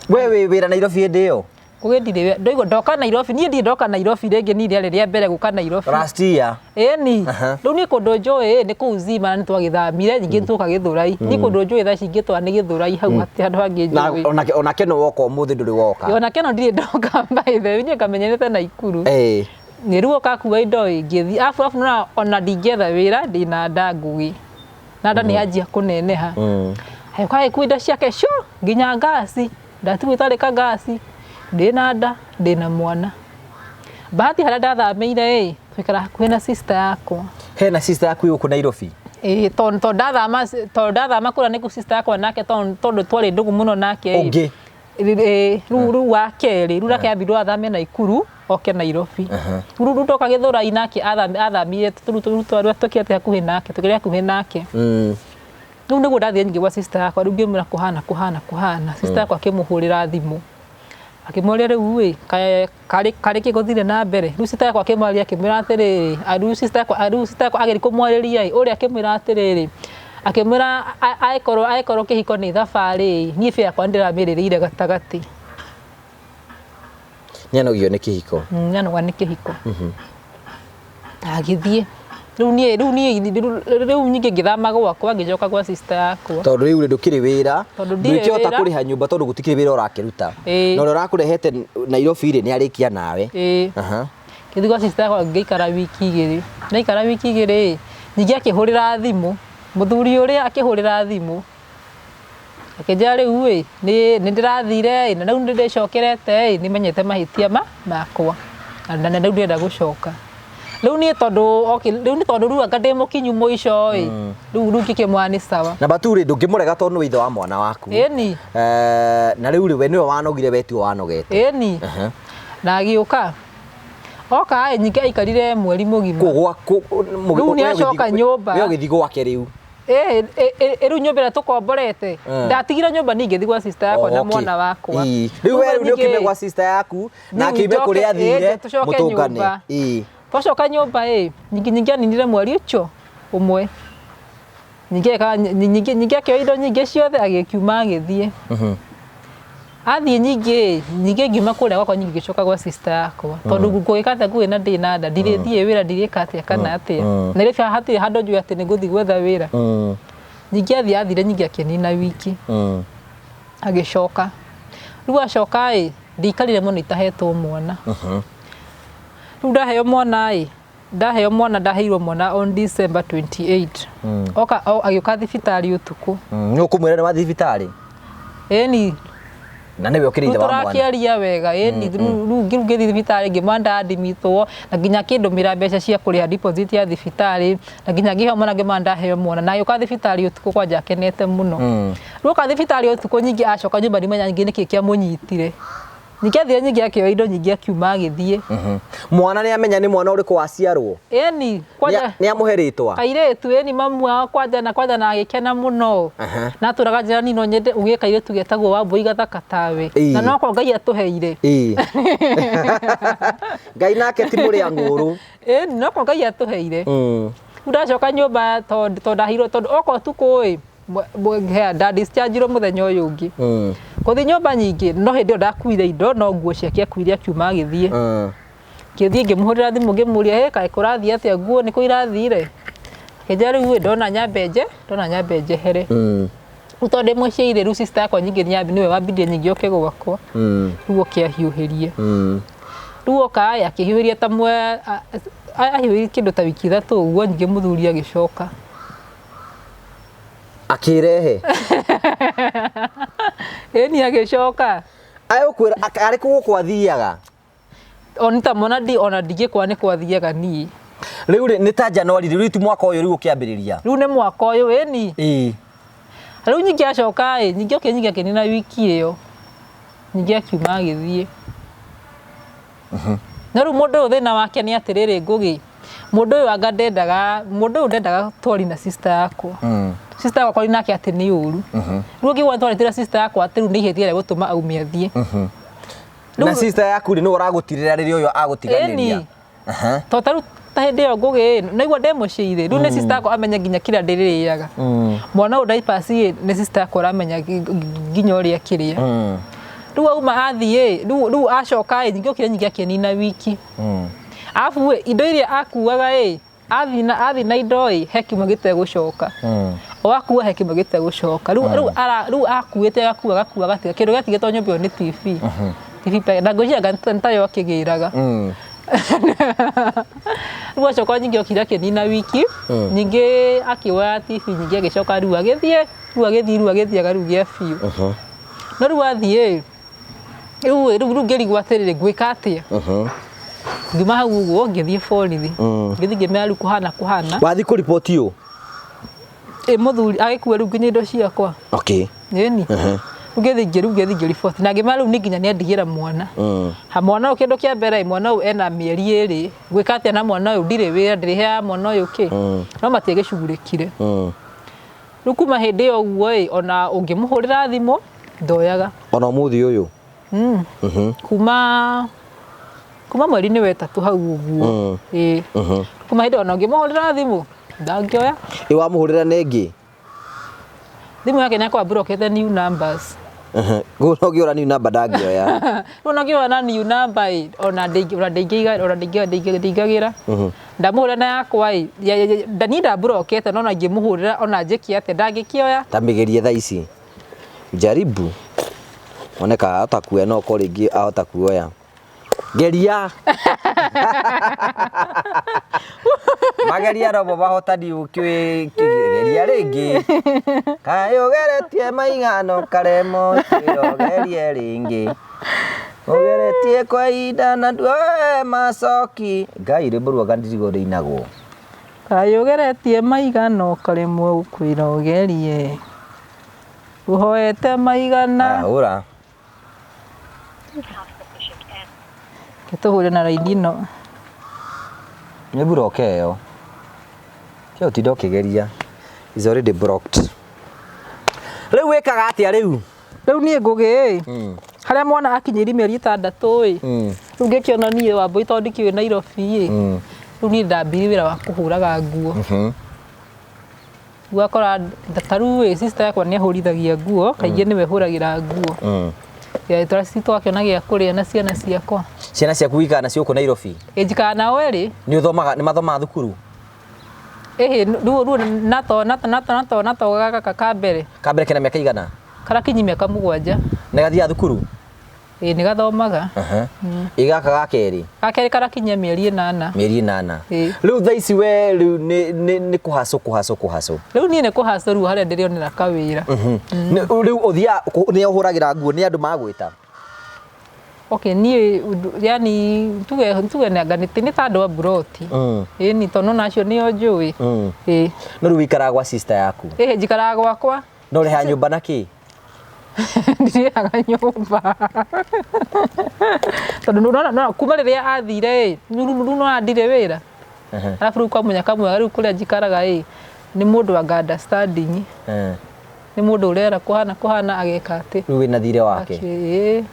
Speaker 2: We wĩ wĩra Nairobi hĩndĩ ĩyo?
Speaker 1: Ngũgĩ, ndirĩ ndoigua ndoka Nairobi, niĩ ndirĩ ndoka Nairobi rĩngĩ, niĩ rĩarĩ rĩa mbere gũka Nairobi.
Speaker 2: Last year?
Speaker 1: Ĩni. Rĩu niĩ kũndũ njũĩ nĩ kũu Zima, na nĩ twagĩthamire nyingĩ tũka Gĩthũrai. Niĩ kũndũ njũĩ thaa ici ingĩtwara nĩ Gĩthũrai, hau hatirĩ handũ hangĩ
Speaker 2: Na
Speaker 1: njũĩ.
Speaker 2: onake no woka ũmũthĩ ndũrĩ woka?
Speaker 1: Ona keno ndirĩ ndoka, by the way, niĩ ngamenyerete Naikuru. Nĩ rĩu ũkakua indo ĩ, ngĩthiĩ abu nona ona ndingĩetha wĩra ndĩna nda, Ngũgĩ, na nda nĩ yanjia kũneneha. Agĩũka agĩkua indo ciake cio nginya ngasi, ndatigwo itarĩ kangasi, ndĩna nda, ndĩna mwana. Bahati harĩa ndathamĩire ĩ, tũikara hakuhĩ na sister yakwa.
Speaker 2: Hena sister yaku gũkũ Nairobi?
Speaker 1: Ĩĩ, tondũ ndathama kũrĩa nĩkuo sister yakwa nake, tondũ twarĩ ndũgũ mũno nake ĩ.
Speaker 2: Ũngĩ?
Speaker 1: Ĩĩ, rĩu wa kerĩ, rĩu nake ambirwo athame Naikuru oke Nairobi. Rĩu ndoka Gĩthũrai nake athamire, rĩu twakĩte hakuhĩ nake, tũkĩrĩ hakuhĩ nake. Rĩu nĩguo ndathiĩ nyingĩ gwa sister yakwa, rĩu ngĩmwĩra kũhana kũhana kũhana. Sister yakwa akĩmũhũrĩra thimũ. Akĩmũria rĩu ĩ karĩ kĩ gũthire na mbere. Rĩu sister yakwa akĩmwarĩria akĩmwĩra atĩrĩrĩ, rĩu sister yakwa rĩu sister yakwa ageria kũmwarĩria ĩ, ũrĩa akĩmwĩra atĩrĩrĩ, akĩmwĩra angĩkorwo kĩhiko nĩ thabarĩ ĩ, niĩ bĩa yakwa nĩndĩramĩrĩrĩire gatagatĩ.
Speaker 2: Nĩanogio nĩ kĩhiko.
Speaker 1: Nĩanoga nĩ kĩhiko. Agĩthiĩ. Rĩu niĩ rĩu niĩ rĩu ningĩ ngĩthama gwakwa ngĩcoka gwa sister yakwa.
Speaker 2: Tondũ rĩu rĩ ndũkĩrĩ wĩra,
Speaker 1: Tondũ ndirĩ
Speaker 2: ndũkĩhota
Speaker 1: wĩra.
Speaker 2: kũrĩha nyũmba tondũ gũtikĩrĩ wĩra ũrakĩruta.
Speaker 1: Ĩĩ.
Speaker 2: Na ũrĩa ũrakũrehete Nairobi rĩ nĩarĩkia nawe.
Speaker 1: Ĩĩ.
Speaker 2: Aha.
Speaker 1: Ngĩthiĩ gwa sister yakwa ngĩikara wiki igĩrĩ. Ndaikara wiki igĩrĩ ĩ, ningĩ akĩhũrĩra thimũ, mũthuri ũrĩa akĩhũrĩra thimũ, akĩnjĩra rĩu ĩ, nĩ ndĩrathire ĩ, na rĩu nĩ ndĩcokerete ĩ, nĩmenyete mahĩtia makwa na rĩu ndĩrenda gũcoka. Rĩu niĩ tondũ okay, rĩu nĩ tondũ rĩu anga ndĩ mũkinyu mũico ĩ, rĩu rĩu ngĩkĩmwĩra nĩ sawa.
Speaker 2: Namba tu rĩ ndũngĩmũrega tondũ nĩwe ithe wa mwana waku.
Speaker 1: Ĩni.
Speaker 2: Na rĩu rĩ we nĩwe wanogire we tiwe wanogete.
Speaker 1: Ĩni.
Speaker 2: Aha.
Speaker 1: Na agĩũka. Oka ĩ, ningĩ aikarire mweri mũgima.
Speaker 2: Kũ gwaku
Speaker 1: Rĩu nĩ acoka nyũmba.
Speaker 2: We ũgĩthiĩ gwake rĩu.
Speaker 1: Ĩ rĩu nyũmba ĩrĩa tũkomborete. Ndatigire nyũmba niĩ ngĩthiĩ gwa sister yakwa na
Speaker 2: Okay.
Speaker 1: mwana wakwa.
Speaker 2: Ii. Rĩu we rĩu nĩ ũkiume gwa sister yaku na
Speaker 1: Rĩu
Speaker 2: akiume
Speaker 1: njoke-
Speaker 2: kũrĩa
Speaker 1: ĩ,
Speaker 2: athire
Speaker 1: tũcoke
Speaker 2: mũtũngane.
Speaker 1: nyũmba.
Speaker 2: Ii.
Speaker 1: Twacoka nyũmba ĩ, nyingĩ nyingĩ aninire mweri ũcio ũmwe. Nyingĩ nyingĩ nyingĩ akĩoya indo nyingĩ ciothe agĩkiuma agĩthiĩ. Athiĩ nyingĩ nyingĩ ngiuma kũrĩa gwakwa nyingĩ ngĩcoka gwa sister yakwa. Tondũ ngũgĩka atĩa ngũgĩ na ndĩ na nda, ndirĩthiĩ wĩra ndirĩka atĩa kana atĩa. Na rĩu hatirĩ handũ njũĩ atĩ nĩngũthiĩ gwetha wĩra. Nyingĩ athiĩ athire nyingĩ akĩnina wiki. Agĩcoka. Rĩu acoka ĩ, ndiikarire mũno itahetwo mwana. Rĩu ndaheo mwana ĩ, ndaheo mwana ndaheirwo mwana on December 28. Oka agĩũka thibitarĩ ũtukũ.
Speaker 2: Nĩ ũkũmwĩra nĩ wathiĩ thibitarĩ?
Speaker 1: Ĩni.
Speaker 2: Na nĩwe ũkĩrĩ ithe
Speaker 1: Rĩu
Speaker 2: wa mwana.
Speaker 1: tũrakĩaria wega ĩni rĩu ngĩthiĩ thibitarĩ ngĩmwĩra ndadimitwo na nginya akĩndũmĩra mbeca cia kũrĩha deposit ya thibitarĩ na nginya ngĩheo mwana ngĩmwĩra ndaheo mwana na agĩũka thibitarĩ ũtukũ kwanja akenete mũno. Rĩu oka thibitarĩ ũtukũ nyingĩ acoka nyũmba ndimenya nyingĩ nĩkĩ kĩamũnyitire. Nyingĩ athire nyingĩ akĩoya indo nyingĩ akiuma agĩthiĩ.
Speaker 2: Mwana nĩ amenya nĩ mwana ũrĩkũ waciarwo?
Speaker 1: Ĩni kwanja
Speaker 2: Nĩ amũhe rĩtwa?
Speaker 1: Kairĩtu ĩni mamu wao kwanja na kwanja na agĩkena mũno.
Speaker 2: Aha.
Speaker 1: Na atũraga njĩra nini no nyende ũgĩe kairĩtu getagwo Wambũi gathaka tawe.
Speaker 2: Ĩĩ.
Speaker 1: Na noko Ngai atũheire.
Speaker 2: Ĩĩ. Ngai nake ti mũrĩa ng'ũrũ.
Speaker 1: Ĩni noko Ngai atũheire. Rĩu ndacoka nyũmba tondũ ndaheirwo tondũ oka ũtukũ ĩ, nda discharge-irwo mũthenya ũyũ ũngĩ. Gũthiĩ nyũmba nyingĩ no hĩndĩ ĩyo ndakuire indo no nguo ciake akuire akiuma agĩthiĩ. Ngĩthiĩ ngĩmũhũrĩra thimũ ngĩmũria hĩ kaĩ kũrathiĩ atĩa nguo nĩkũ irathire. Akĩnjĩra rĩu ĩ ndona nyambe nje, ndona nyambe njehere. Rĩu tondũ ndĩ mũciĩ rĩ, rĩu sister yakwa nyingĩ nĩwe wambirie nyingĩ oke gwakwa. Rĩu oke ahiũhĩrie. Rĩu oka ĩ akĩhiũhĩria ta ahiũhĩrie kĩndũ ta wiki ithatũ ũguo nyingĩ mũthuri agĩcoka.
Speaker 2: Akĩrehe.
Speaker 1: Ĩni agĩcoka.
Speaker 2: Agũkwĩra arĩ kũ gũkũ athiaga?
Speaker 1: Oni ta mwana ndi ona ndingĩkwa nĩ kwathiaga niĩ.
Speaker 2: Rĩu rĩ nĩ ta January rĩu ti mwaka ũyũ rĩu ũkĩambĩrĩria.
Speaker 1: Rĩu nĩ mwaka ũyũ ĩni.
Speaker 2: Ĩĩ.
Speaker 1: Rĩu nyingĩ acoka ĩ, nyingĩ okire nyingĩ akĩnina wiki ĩyo. Nyingĩ akiuma agĩthiĩ. No rĩu mũndũ ũyũ thĩna wake nĩ atĩrĩrĩ Ngũgĩ, mũndũ ũyũ anga ndendaga, mũndũ ũyũ ndendaga twari na sister yakwa. Sister yakwa nake atĩ nĩ ũru. Rĩu ũngĩigua twarĩtĩra sister yakwa atĩ rĩu nĩ ihĩtia rĩa gũtũma aume athiĩ.
Speaker 2: Na sister yaku rĩ nĩwe ũragũtirĩra rĩrĩa ũyũ agũtiganĩria.
Speaker 1: Ĩni. Tondũ ta rĩu ta hĩndĩ ĩyo Ngũgĩ ĩ, naigua ndĩ mũciĩ rĩ, rĩu nĩ sister yakwa amenya nginya kĩrĩa ndĩrĩaga. Mwana ũyũ diapers ĩ, nĩ sister yakwa ũramenya nginya ũrĩa akĩrĩa. Rĩu auma athiĩ ĩ, rĩu acoka ĩ, nyingĩ okire nyingĩ akĩnina wiki. Arabu ĩ, indo iria akuaga ĩ, athiĩ na indo ĩ, he kĩmwe gĩtegũcoka. O akua he kĩmwe gĩtegũcoka. Rĩu rĩu rĩu akuĩte agakua agakua agatiga. Kĩndũ gĩatigĩtwo nyũmba ĩyo nĩ TV. TV na ngwĩciria anga nĩ tayo akĩgĩraga. Rĩu acoka nyingĩ okire akĩnina wiki, nyingĩ akĩoya TV nyingĩ agĩcoka rĩu agĩthiĩ, rĩu agĩthiĩ rĩu agĩthiaga rĩu gĩa biũ. No rĩu athiĩ rĩu rĩu ngĩrigwo atĩrĩrĩ ngwĩka atĩa. Ngiuma hau ũguo ngĩthiĩ borithi. Ngĩthiĩ ngĩmera rĩu kũhana kũhana.
Speaker 2: Wathiĩ kũriboti ũ?
Speaker 1: Ĩ mũthuri agĩkua rĩu nginya indo ciakwa.
Speaker 2: Okay.
Speaker 1: Ĩni. Rĩu ngĩthiĩ rĩu ngĩthiĩ ngĩriboti na ngĩmera rĩu nĩ nginya nĩandigĩra mwana. Ha mwana ũyũ kĩndũ kĩa mbere mwana ũyũ ena mĩeri ĩrĩ. Ngwĩka atĩa na mwana ũyũ ndirĩ wĩra ndĩrĩheaga mwana ũyũ kĩ. No matiagĩcugurĩkire. Rĩu kuma hĩndĩ ĩyo ũguo ĩ, ona ũngĩmũhũrĩra thimũ ndoyaga.
Speaker 2: Ona ũmũthĩ ũyũ?
Speaker 1: Kuma mweri-inĩ wa ĩtatũ hau ũguo. Ĩĩ. Kuma hĩndĩ ona ũngĩmũhũrĩra thimũ ndangĩoya.
Speaker 2: Ĩ wamũhũrĩra na ĩngĩ?
Speaker 1: Thimũ yake nĩ akoragwo amburokete new numbers.
Speaker 2: Koguo no ũngĩhũra new number ndangĩoya.
Speaker 1: Rĩu ona ũngĩhũra na new number ĩ, ona ndĩngĩagĩra. Ndamũhũrĩra na yakwa ĩ, niĩ ndamburokete no ona ingĩmũhũrĩra ona njĩke atĩa ndangĩkĩoya.
Speaker 2: Ta mĩgerie thaa ici. Jaribu. One kana ahota kuoya, no ũkorwo rĩngĩ ahota kuoya. Geria. Mageria robo mahotani ũkĩũĩ geria rĩngĩ. Kaĩ ũgeretie maigana ũkaremwo ũgerie rĩngĩ. Ũgeretie kwa ihinda na nduoe macoki. Ngai rwĩmbo rũu anga ndirigwo rũinagwo.
Speaker 1: Kaĩ ũgeretie maigana ũkaremwo gũkwĩra ũgerie. Ũhoete maigana.
Speaker 2: Hũra.
Speaker 1: Reke tũhũre na raini ĩno.
Speaker 2: Nĩ mburoke ĩyo. Tiga ũtinda ũkĩgeria. Is already blocked. Rĩu wĩkaga atĩa rĩu?
Speaker 1: Rĩu niĩ ngũgĩ ĩ, harĩa mwana akinyĩrie mĩeri 6 ĩ, rĩu ngĩkĩona niĩ Wambũi tondũ ndikĩũĩ Nairobi ĩ, rĩu niĩ ndambirie wĩra wa kũhũraga nguo. Ũgakora ta rĩu ĩ, sister yakwa nĩ ahũrithagia nguo, kaingĩ nĩwe hũragĩra nguo. Tũraci twakĩona gĩa kũrĩa na ciana ciakwa.
Speaker 2: Ciana ciaku wĩikaga nacio gũkũ Nairobi?
Speaker 1: Ĩ njikaraga nao erĩ.
Speaker 2: Nĩ ũthomaga, nĩ mathomaga thukuru?
Speaker 1: Ĩhĩ, rĩu rĩu nato nato nato nato nato gaka ka mbere.
Speaker 2: Ka mbere kena mĩaka igana?
Speaker 1: Karakinyi mĩaka 7.
Speaker 2: Nĩ gathiaga thukuru?
Speaker 1: Ĩ nĩ gathomaga.
Speaker 2: Ĩ gaka ga kerĩ?
Speaker 1: Ga kerĩ karakinyia mĩeri 8.
Speaker 2: Mĩeri 8. Rĩu thaa ici we rĩu nĩ kũhacũ kũhacũ kũhacũ.
Speaker 1: Rĩu niĩ nĩ kũhacũ rĩu harĩa ndĩrĩonera kawĩra.
Speaker 2: Rĩu ũthiaga nĩ ũhũragĩra nguo nĩ andũ magwĩta?
Speaker 1: Okay, niĩ yani tuge nanga nĩ ta andũ a mburoti. Ĩni tondũ nona acio nĩo njũĩ. Ĩ.
Speaker 2: No rĩu wĩikaraga gwa sister yaku?
Speaker 1: Ĩhĩ, njikaraga gwakwa.
Speaker 2: No ũrĩhaga nyũmba na kĩ?
Speaker 1: Ndirĩhaga nyũmba. Tondũ nĩũrona kuma rĩrĩa athire ĩ, rĩu nĩwona ndirĩ wĩra. Arabu rĩu kwa mũnyaka mwega rĩu kũrĩa njikaraga ĩ, nĩ mũndũ anga understanding. Nĩ mũndũ ũrera kũhana kũhana ageka atĩ.
Speaker 2: Rĩu wĩna thirĩ wake?
Speaker 1: Ĩĩ.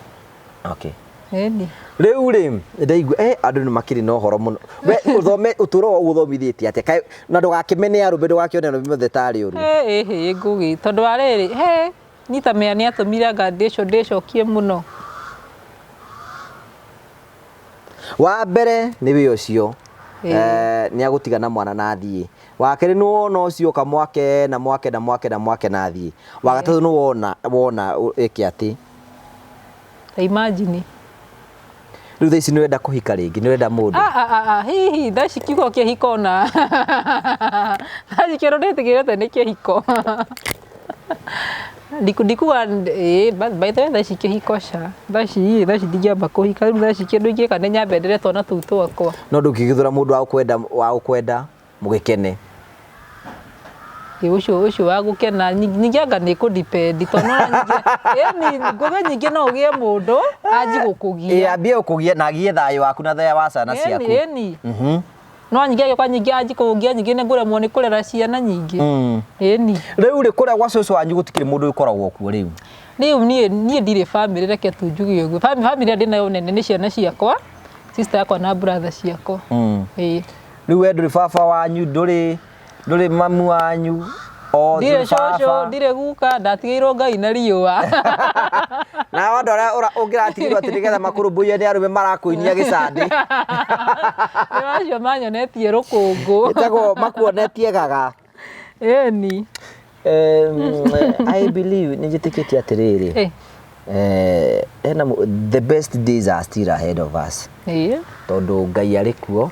Speaker 2: Okay.
Speaker 1: Ĩni.
Speaker 2: Rĩu rĩ, ndaigua andũ nĩ makĩrĩ na ũhoro mũno. We ũthome ũtũũro waku ũthomithĩtie atĩa? Kaĩ na ndũgakĩmene arũme ndũgakĩone arũme othe tarĩ ũru.
Speaker 1: Ĩhĩ ngũgĩ tondũ wa rĩrĩ, he nita mea nĩ atũmire anga ndĩcokie mũno.
Speaker 2: Wa mbere nĩ wĩ ũcio. Nĩ agũtiga na mwana na athiĩ. Wa kerĩ nĩ wona ũcio ũka mwake na mwake na mwake na mwake na athiĩ. Wa gatatũ nĩ wona wona ĩke atĩ.
Speaker 1: Ta imagine.
Speaker 2: Rĩu thaa ici nĩ ũrenda kũhika rĩngĩ, nĩ ũrenda mũndũ?
Speaker 1: Hihi thaa ici kiugo kĩhiko na thaa ici kĩndũ ndĩtigĩrĩte nĩ kĩhiko. Ndikuga by the way thaa ici kĩhiko ca. Thaa ici thaa ici ndingĩamba kũhika, rĩu thaa ici kĩndũ ingĩka nĩ nyambe ndere twana tũu twakwa.
Speaker 2: No ndũngĩgĩthura mũndũ wa gũkwenda mũgĩkene?
Speaker 1: Ũcio ũcio wa gũkena ningĩ anga nĩ kũ depend tondũ nĩ ngũgĩ nyingĩ no ũgĩe mũndũ anji gũkũgia.
Speaker 2: Ĩ ambie gũkũgia na agie thayũ waku na thayũ wa ciana ciaku.
Speaker 1: Ĩni. No nyingĩ agĩũka nyingĩ anji kũgia nyingĩ nĩ ngũremwo nĩ kũrera ciana nyingĩ. Ĩni.
Speaker 2: Rĩu rĩ kũrĩa gwa cũcũ wanyu gũtikĩrĩ mũndũ ũkoragwo kuo rĩu?
Speaker 1: Rĩu niĩ ndirĩ family reke tu njuge ũguo. Family ĩrĩa ndĩnayo nene nĩ ciana ciakwa, sister yakwa na brother ciakwa. Ĩĩ.
Speaker 2: Rĩu we ndũrĩ baba wanyu, ndũrĩ mamu wanyu, o
Speaker 1: ndirĩ cũcũ, ndirĩ guka, ndatigĩirwo Ngai na riũa.
Speaker 2: Na andũ arĩa ũngĩratigĩrwo atĩ nĩgetha makũrũmbũiye nĩ arũme marakũinia gĩcandĩ.
Speaker 1: Nĩ acio manyonetie rũkũngũ.
Speaker 2: Ĩtagwo makuonetie gaga.
Speaker 1: Ĩni.
Speaker 2: I believe nĩ njĩtĩkĩtie atĩrĩrĩ. Ena the best days are still ahead of us. Tondũ Ngai arĩ kuo.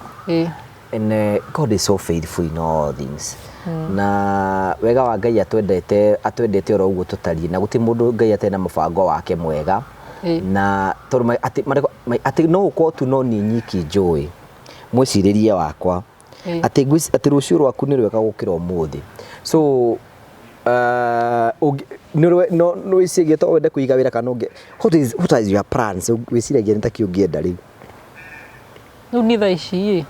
Speaker 2: And God is so faithful in all things. Na wega wa Ngai atwendete oro ũguo tũtariĩ na gũtirĩ mũndũ Ngai atarĩ na mũbango wake mwega. Na tondũ atĩ no ũkorwo tu no niĩ nyiki njũĩ mwĩcirĩrie wakwa atĩ rũciũ rwaku nĩ rwega gũkĩra ũmũthĩ. So no wĩciragia to wende kũiga wĩra kana ũngĩ. What is your plans? Wĩciragia nĩ ta kĩ ũngĩenda rĩu?
Speaker 1: Rĩu niĩ thaa ici ĩ,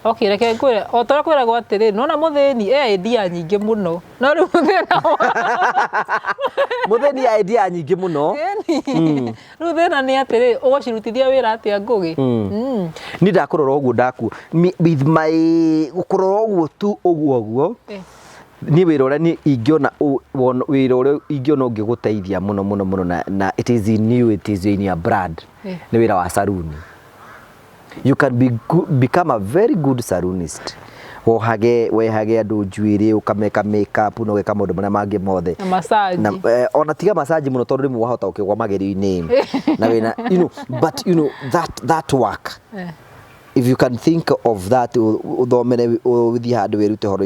Speaker 1: Okay, reke ngwĩre o ta ũrĩa kwĩragwo atĩrĩ, nona mũthĩni e idea nyingĩ mũno, no rĩu thĩna wa
Speaker 2: Mũthĩni e idea nyingĩ mũno.
Speaker 1: Ĩni. Rĩu thĩna nĩ atĩrĩ, ũgũcirutithia wĩra atĩa, Ngũgĩ?
Speaker 2: Niĩ ndakũrora ũguo, ndaku with my gũkũrora ũguo tu ũguo ũguo, niĩ wĩra ũrĩa niĩ ingĩona wĩra ũrĩa ingĩona ũngĩgũteithia mũno mũno mũno na it is in you, it is in your blood, nĩ wĩra wa saruni. You can become a very good salonist, wohage wehage andũ njuĩrĩ, ũkameka makeup na ũgeka maũndũ marĩa mangĩ mothe.
Speaker 1: Na massage.
Speaker 2: Na, ona tiga massage mũno, tondũ rĩmwe wahota ũkĩgwa magerio-inĩ na wĩna but you know that work, if you can think of that, ũthomere, ũthiĩ handũ wĩrute ũhoro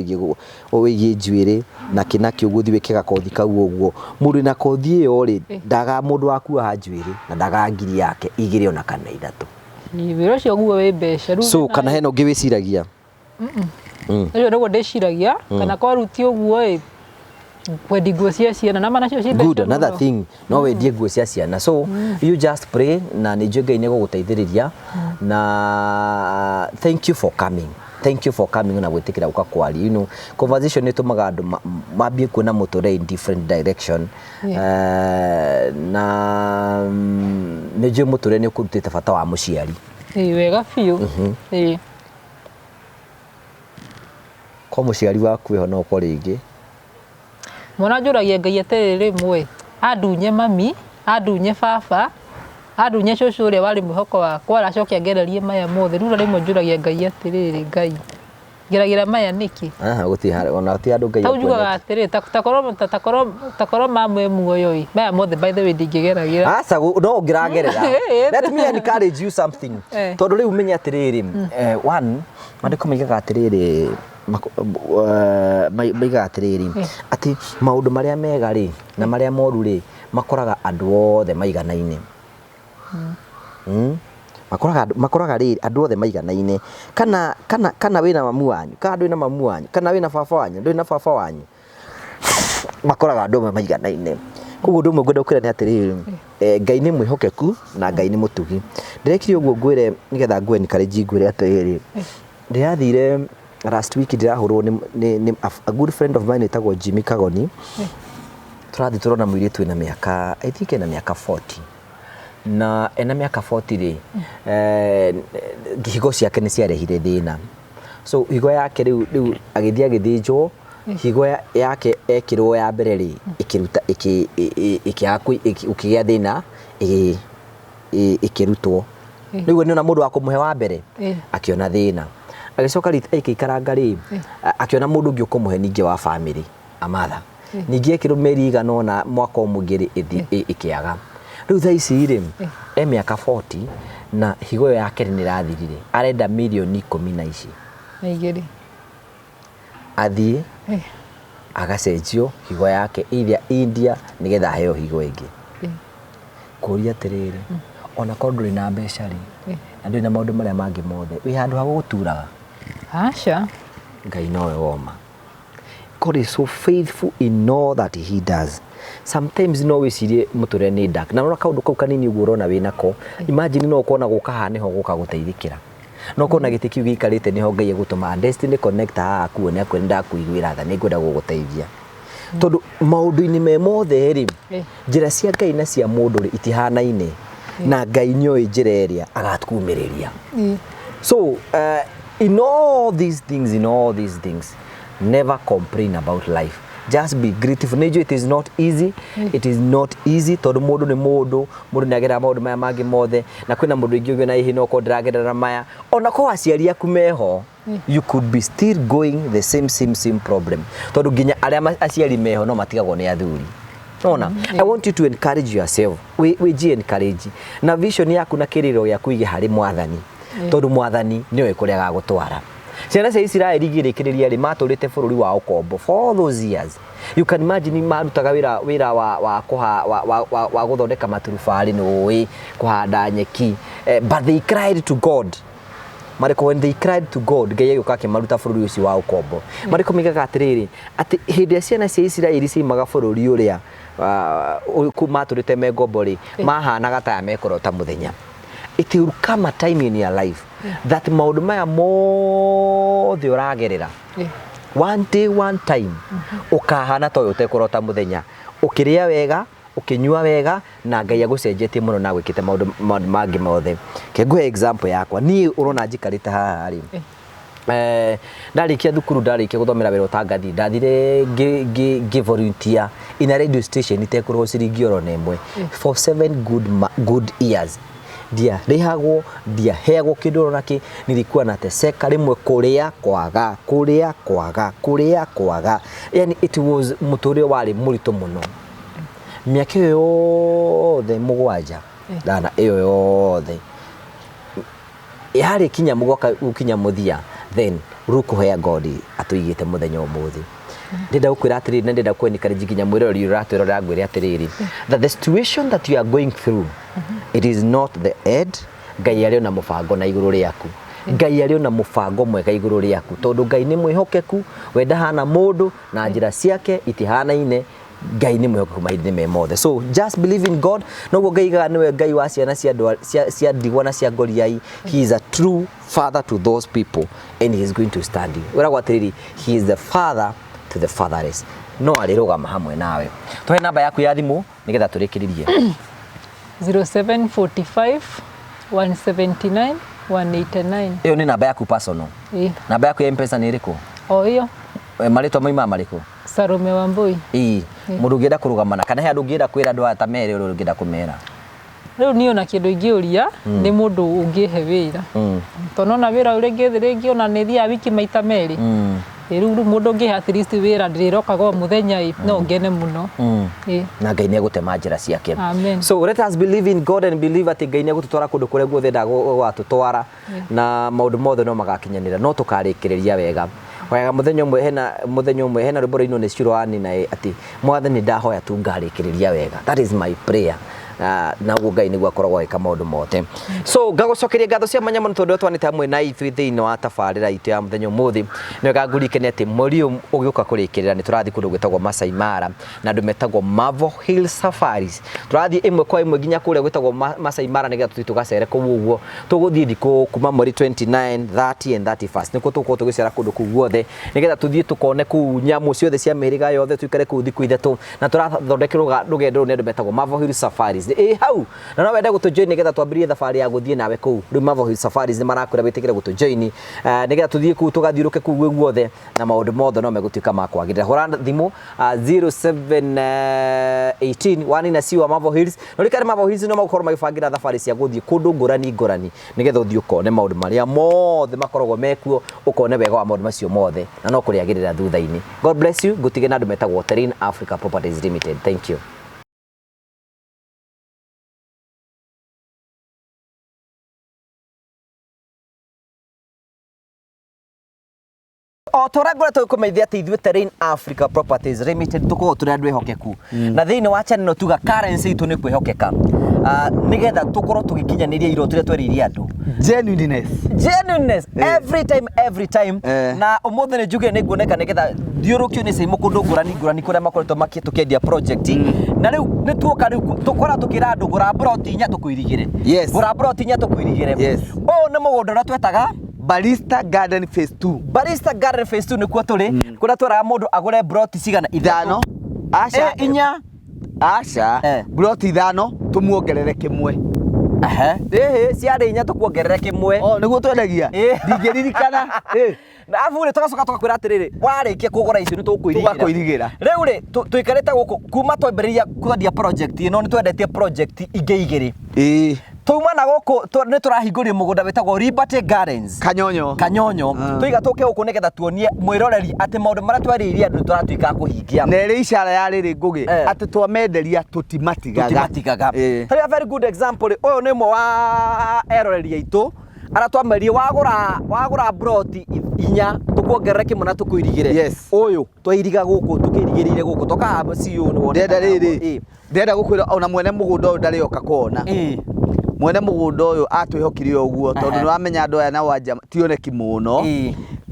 Speaker 2: wĩgiĩ njuĩrĩ na kĩ na kĩ, ũguo ũthiĩ wĩke gakothi kau ũguo. Mũndũ wĩna kothi ĩyo rĩ, ndaga mũndũ wa kuoha njuĩrĩ na ndaga ngiri yake igĩrĩ ona kana ithatũ.
Speaker 1: Ĩ, wĩra ũcio guo wĩ mbeca. Rĩu
Speaker 2: So kana hena ũngĩ wĩciragia?
Speaker 1: Ũcio nĩguo ndĩciragia, kana korwo rĩu ti ũguo ĩ, kwendi nguo cia ciana na mana cio ci mbeca
Speaker 2: Good, another
Speaker 1: mũno.
Speaker 2: thing, no wendie nguo cia ciana. So you just pray na nĩ njũĩ Ngai nĩ egũgũteithĩrĩria. Na thank you for coming, thank you for coming na gwĩtĩkĩra gũka kwaria. Conversation nĩ ĩtũmaga andũ mambie kuona mũtũrĩre in different direction. Na nĩ njũĩ mũtũrĩre nĩ ũkũrutĩte bata wa mũciari.
Speaker 1: Ĩ, wega biũ, ĩ.
Speaker 2: Ko mũciari waku ĩho no ũkorwo rĩngĩ.
Speaker 1: Mwana njũragia Ngai atĩrĩ, rĩmwe andunye mami, andunye baba, andunye cũcũ ũrĩa warĩ mwĩhoko wakwa, aracoke angererie maya mothe. Rĩu rĩmwe njũragia Ngai atĩrĩrĩ, Ngai, ngeragĩra maya nĩkĩ?
Speaker 2: Aha, gũtirĩ ona gũtirĩ handũ Ngai
Speaker 1: Tau njugaga
Speaker 2: akuonete.
Speaker 1: atĩrĩ, takorwo mamwe muoyo ĩ, maya mothe by the way ndingĩgeragĩra.
Speaker 2: Aca, no ũngĩragerera. Let me encourage you something. Tondũ rĩu menye atĩrĩrĩ, one, maandĩko maigaga atĩrĩrĩ, maigaga atĩrĩrĩ, atĩ maũndũ marĩa mega rĩ na marĩa moru rĩ, makoraga andũ othe maiganaine. Makoraga rĩ andũ othe maiganaine, kana wĩna mamu wanyu, kana ndũrĩ na mamu wanyu, kana wĩna baba wanyu, ndũrĩ na baba wanyu, makoraga andũ amwe maiganaine. Koguo ũndũ ũmwe ngwenda gũkwĩra nĩ atĩrĩrĩ, Ngai nĩ mwĩhokeku na Ngai nĩ mũtugi. Ndĩrekire ũguo ngwĩre nĩgetha ngũ encourage, ngwĩre atĩrĩrĩ, ndĩrathire last week, ndĩrahũrwo nĩ a good friend of mine wĩtagwo Jimmy Kagoni. Tũrathiĩ tũrona mũirĩtu wĩna mĩaka, I think ena mĩaka 40, na ena mĩaka 40 rĩ, higo ciake nĩ ciarehire thĩna. So higo yake rĩu agĩthiĩ agĩthĩnjwo higo yake, ekĩrwo ya mbere rĩ, ĩkĩruta ĩkĩaga ũkĩgĩa thĩna, ĩkĩrutwo. Rĩu nĩ ona mũndũ wa kũmũhe wa mbere, akĩona thĩna, agĩcoka aikĩikaranga rĩ, akĩona mũndũ ũngĩ ũkũmũhe ningĩ wa family amatha, ningĩ ekĩrwo mĩeri igana ũna, mwaka ũmwe ũngĩ rĩ, ĩkĩaga. Rĩu thaa ici rĩ, e mĩaka 40 na higo ĩyo ya kerĩ nĩ ĩrathirire. Arenda mirioni ikũmi na ici
Speaker 1: na igĩrĩ
Speaker 2: athiĩ agacenjio higo yake either India nĩgetha aheo higo ĩngĩ. Kũria atĩrĩrĩ, ona korwo ndũrĩ na mbeca rĩ, na ndũrĩ na maũndũ marĩa mangĩ mothe, wĩ handũ ha gũgũturaga?
Speaker 1: Aca.
Speaker 2: Ngai nowe woma. God is so faithful in all that he does. Sometimes no wĩcirie mũtũrĩre nĩ dark, na ũrona kaũndũ kau kanini ũguo ũrona wĩnako, imagine no ũkona gũka haha nĩho gũka gũteithĩkĩra, no ũkona gĩtĩ kĩu gĩikarĩte nĩho Ngai egũtũma destiny connect haha akuone, akwĩre ndakũiguĩra tha, nĩngwenda gũgũteithia, tondũ maũndũ-inĩ me mothe rĩ, njĩra cia Ngai na cia mũndũ rĩ, itihanaine, na Ngai nĩoĩ njĩra ĩrĩa agakumĩrĩria. So in all these things, in all these things, never complain about life, just be grateful. Nĩnjũĩ it is not easy, it is not easy, tondũ mũndũ nĩ mũndũ, mũndũ nĩ agerera maũndũ maya mangĩ mothe, na kwĩna mũndũ ũingĩ ũngĩ na hihi no korwo ndĩragerera maya. Ona korwo aciari aku meho, you could be still going the same same same problem, tondũ nginya arĩa aciari meho no matigagwo nĩ athuri. Nona I want you to encourage yourself, wĩji encourage na vision yaku na kĩrĩro gĩaku ige harĩ Mwathani, tondũ Mwathani nĩoĩ kũrĩa agagũtwara. Ciana cia Isiraeli igĩrĩkĩrĩria rĩ, matũrĩte bũrũri wa ũkombo for all those years. You can imagine, marutaga wĩra wa kũha wa gũthondeka maturubarĩ, nĩ ũĩ, kũhanda nyeki, but they cried to God. Marĩkũ, when they cried to God, Ngai agĩũka akĩmaruta bũrũri ũcio wa ũkombo. Marĩkũ moigaga atĩrĩrĩ, atĩ hĩndĩ ĩrĩa ciana cia Isiraeli ciaimaga bũrũri ũrĩa matũrĩte me ngombo rĩ, mahanaga ta aya mekũrota mũthenya. It will come a time in your life that maũndũ maya mothe ũragerera, one day, one time, ũkahana ta ũyũ ũtekũrota mũthenya ũkĩrĩa wega, ũkĩnyua wega, na Ngai agũcenjetie mũno na gwĩkĩte maũndũ maũndũ mangĩ mothe. Ke ngũhe example yakwa. Niĩ ũrona njikarĩte haha rĩ, ndarĩkia thukuru, ndarĩkia gũthomera wĩra ũtangathi, ndathire ngĩ volunteer in a radio station itekũrĩhwo ciringi oro na ĩmwe for 7 good years. Ndiarĩhagwo, ndiaheagwo kĩndũ oro nakĩ. Nilikuwa nateseka, rĩmwe kũrĩa kwaga, kũrĩa kwaga, kũrĩa kwaga, yani it was mũtũrĩre warĩ mũritũ mũno. Mĩaka ĩyo yothe 7 ndana ĩyo yothe yarĩ kinya mũgwaka gũkinya mũthia, then look where God atũigĩte mũthenya ũmũthĩ. Ndĩrenda gũkwĩra atĩrĩrĩ, na ndĩrenda kũ encourage nginya mwĩroreri ũratwĩrorera, ngwĩre atĩrĩrĩ, that the situation that you are going through, it is not the end. Ngai arĩ ona mũbango na igũrũ rĩaku. Ngai arĩ ona mũbango mwega igũrũ rĩaku, tondũ Ngai nĩ mwĩhokeku. We ndahana mũndũ na njĩra ciake itihanaine. Ngai nĩ mwĩhokeku mahinda-inĩ me mothe, so just believe in God. Noguo Ngai igaga nĩwe Ngai wa ciana cia andũ cia ndigwa na cia ngoriai. He is a true father to those people and he is going to stand you. Wĩragwo atĩrĩrĩ, he is the father to the fatherless, no arĩrũgama hamwe nawe. Tũhe namba yaku ya thimũ nĩgetha tũrĩkĩrĩrie.
Speaker 1: 0745 179 189.
Speaker 2: Ĩyo nĩ namba yaku personal?
Speaker 1: Ĩĩ.
Speaker 2: Namba yaku ya M-Pesa nĩ ĩrĩkũ?
Speaker 1: O ĩyo.
Speaker 2: Marĩtwa moimaga marĩkũ?
Speaker 1: Salome Wambui.
Speaker 2: Ĩĩ, mũndũ ũngĩenda kũrũgamana kana he andũ ũngĩenda kwĩra andũ aya ta mere ũrĩa ũngĩenda kũmera?
Speaker 1: Rĩu niĩ ona kĩndũ ingĩũria nĩ mũndũ ũngĩhe wĩra, tondũ nona wĩra ũrĩa rĩngĩ rĩngĩ ona nĩ thiaga wiki maita merĩ. Ĩ, rĩu mũndũ ũngĩhe at least wĩra ndĩrĩrokaga o mũthenya ĩ, no ngene mũno. Ĩ.
Speaker 2: Na Ngai nĩ egũtema njĩra ciake.
Speaker 1: Amen.
Speaker 2: So let us believe in God and believe atĩ Ngai nĩ egũtũtwara kũndũ kũrĩa guothe endaga gũgatũtwara, na maũndũ mothe no magakinyanĩra, no tũkarĩkĩrĩria wega wega. Mũthenya ũmwe hena, mũthenya ũmwe hena rwĩmbo rũinwo nĩ Ciroani na atĩ Mwathani ndahoya tu ngarĩkĩrĩria wega. That is my prayer. Na ũguo Ngai nĩguo akoragwo agĩka maũndũ mothe. So ngagũcokeria ngatho cia mwanya mũno tondũ twanĩte hamwe na ithuĩ thĩinĩ wa tabarĩra itũ ya mũthenya ũmũthĩ. Nĩ wega ngũririkanie atĩ mweri ũyũ ũgĩũka kũrĩkĩrĩra nĩ tũrathiĩ kũndũ gwĩtagwo Masai Mara na andũ metagwo Marvel Hill Safaris. Tũrathiĩ ĩmwe kwa ĩmwe nginya kũrĩa gwĩtagwo Masai Mara nĩgetha tũthiĩ tũgacere kũu ũguo. Tũgũthiĩ thikũ kuma mweri 29, 30 and 31st, nĩkuo tũgũkorwo tũgĩcera kũndũ kũu guothe nĩgetha tũthiĩ tũkone kũu nyamũ ciothe cia mĩhĩrĩga yothe, tũikare kũu thikũ 3, na tũrathondekerwo rũgendo rũu nĩ andũ metagwo Marvel Hill Safaris. Ĩ hau na no wende gũtũjoin nĩgetha twambĩrĩrie thabarĩ ya gũthiĩ nawe kũu. Rĩu Marvel Hill Safaris nĩ marakwĩra wĩtĩkĩre gũtũjoin, nĩgetha tũthiĩ kũu tũgathiũrũke kũu guothe, na maũndũ mothe no megũtuĩka ma kwagĩrĩra. Hũra thimũ 0718 wani na ciwa Marvel Hills. No rĩkare Marvel Hills no magũkorwo magĩbangĩra thabarĩ cia gũthiĩ kũndũ ngũrani ngũrani nĩgetha ũthiĩ ũkone maũndũ marĩa mothe makoragwo mekuo, ũkone wega wa maũndũ macio mothe, na no kũrĩagĩrĩra thutha-inĩ. God bless you. Ngũtige na andũ metagwo Terrain Africa Properties Limited. Thank you. O ta ũrĩa ngoretwo ngĩkũmenyithia atĩ ithuĩ Terrain Africa Properties Limited tũkoragwo tũrĩ andũ ehokeku, na thĩinĩ wa channel ĩno tuga currency itũ nĩ kwĩhokeka, nĩgetha tũkorwo tũgĩkinyanĩria iroto iria twerĩire andũ.
Speaker 3: Genuineness.
Speaker 2: Genuineness every time, every time. Na ũmũthĩ nĩ njuge nĩ nguoneka nĩgetha thiũrũkio nĩ Caimo kũndũ ngũrani ngũrani kũrĩa makoretwo tũkĩendia project. Na rĩu nĩ tuoka, rĩu tũkora tũkĩra andũ gũra mburoti 4 tũkũirigĩre. Gũra mburoti 4 tũkũirigĩre. Ũyũ nĩ mũgũnda ũrĩa twetaga
Speaker 3: Barista Garden Phase 2.
Speaker 2: Barista Garden Phase 2 nĩkuo tũrĩ, kũrĩa tweraga mũndũ agũre mburoti cigana?
Speaker 3: 5. Aca.
Speaker 2: 4.
Speaker 3: Aca. Mburoti 5 tũmuongerere kĩmwe.
Speaker 2: Ehe. Ĩhĩ, ciarĩ 4 tũkuongerere kĩmwe.
Speaker 3: Oh, nĩguo twendagia? Ndingĩririkana.
Speaker 2: Na abu rĩ, tũgacoka tũgakwĩra atĩrĩrĩ, warĩkia kũgũra icio nĩ tũkũirigĩra.
Speaker 3: Tũgakũirigĩra.
Speaker 2: Rĩu rĩ, tũikarĩte gũkũ kuma twambĩrĩria kwendia project ĩno, nĩ twendetie project ingĩ 2. Twauma na gũkũ, nĩ tũrahingũrire mũgũnda wĩtagwo Liberty Gardens.
Speaker 3: Kanyonyo.
Speaker 2: Kanyonyo. Tũiga tũke gũkũ nĩgetha tuonie mwĩroreri atĩ maũndũ marĩa twarĩirie andũ nĩ tũratuĩka a kũhingia.
Speaker 3: Na ĩrĩ icara ya rĩrĩ Ngũgĩ, atĩ twamenderia tũtimatigaga.
Speaker 2: Tũtimatigaga. Tarĩ a very good example rĩ, ũyũ nĩ ũmwe wa eroreri aitũ arĩa twamerie wagũra mburoti 4 tũkuongerere kĩmwe na tũkũirigĩre. Ũyũ twairiga gũkũ, tũkĩirigĩrĩire gũkũ toka CEO nĩ woneka.
Speaker 3: Ndĩrenda rĩrĩ, ndĩrenda gũkwĩra ona mwene mũgũnda ũyũ ndarĩ oka kuona. Mwene mũgũnda ũyũ atwĩhokire ũguo tondũ nĩwamenya andũ aya nao anja tioneki mũno.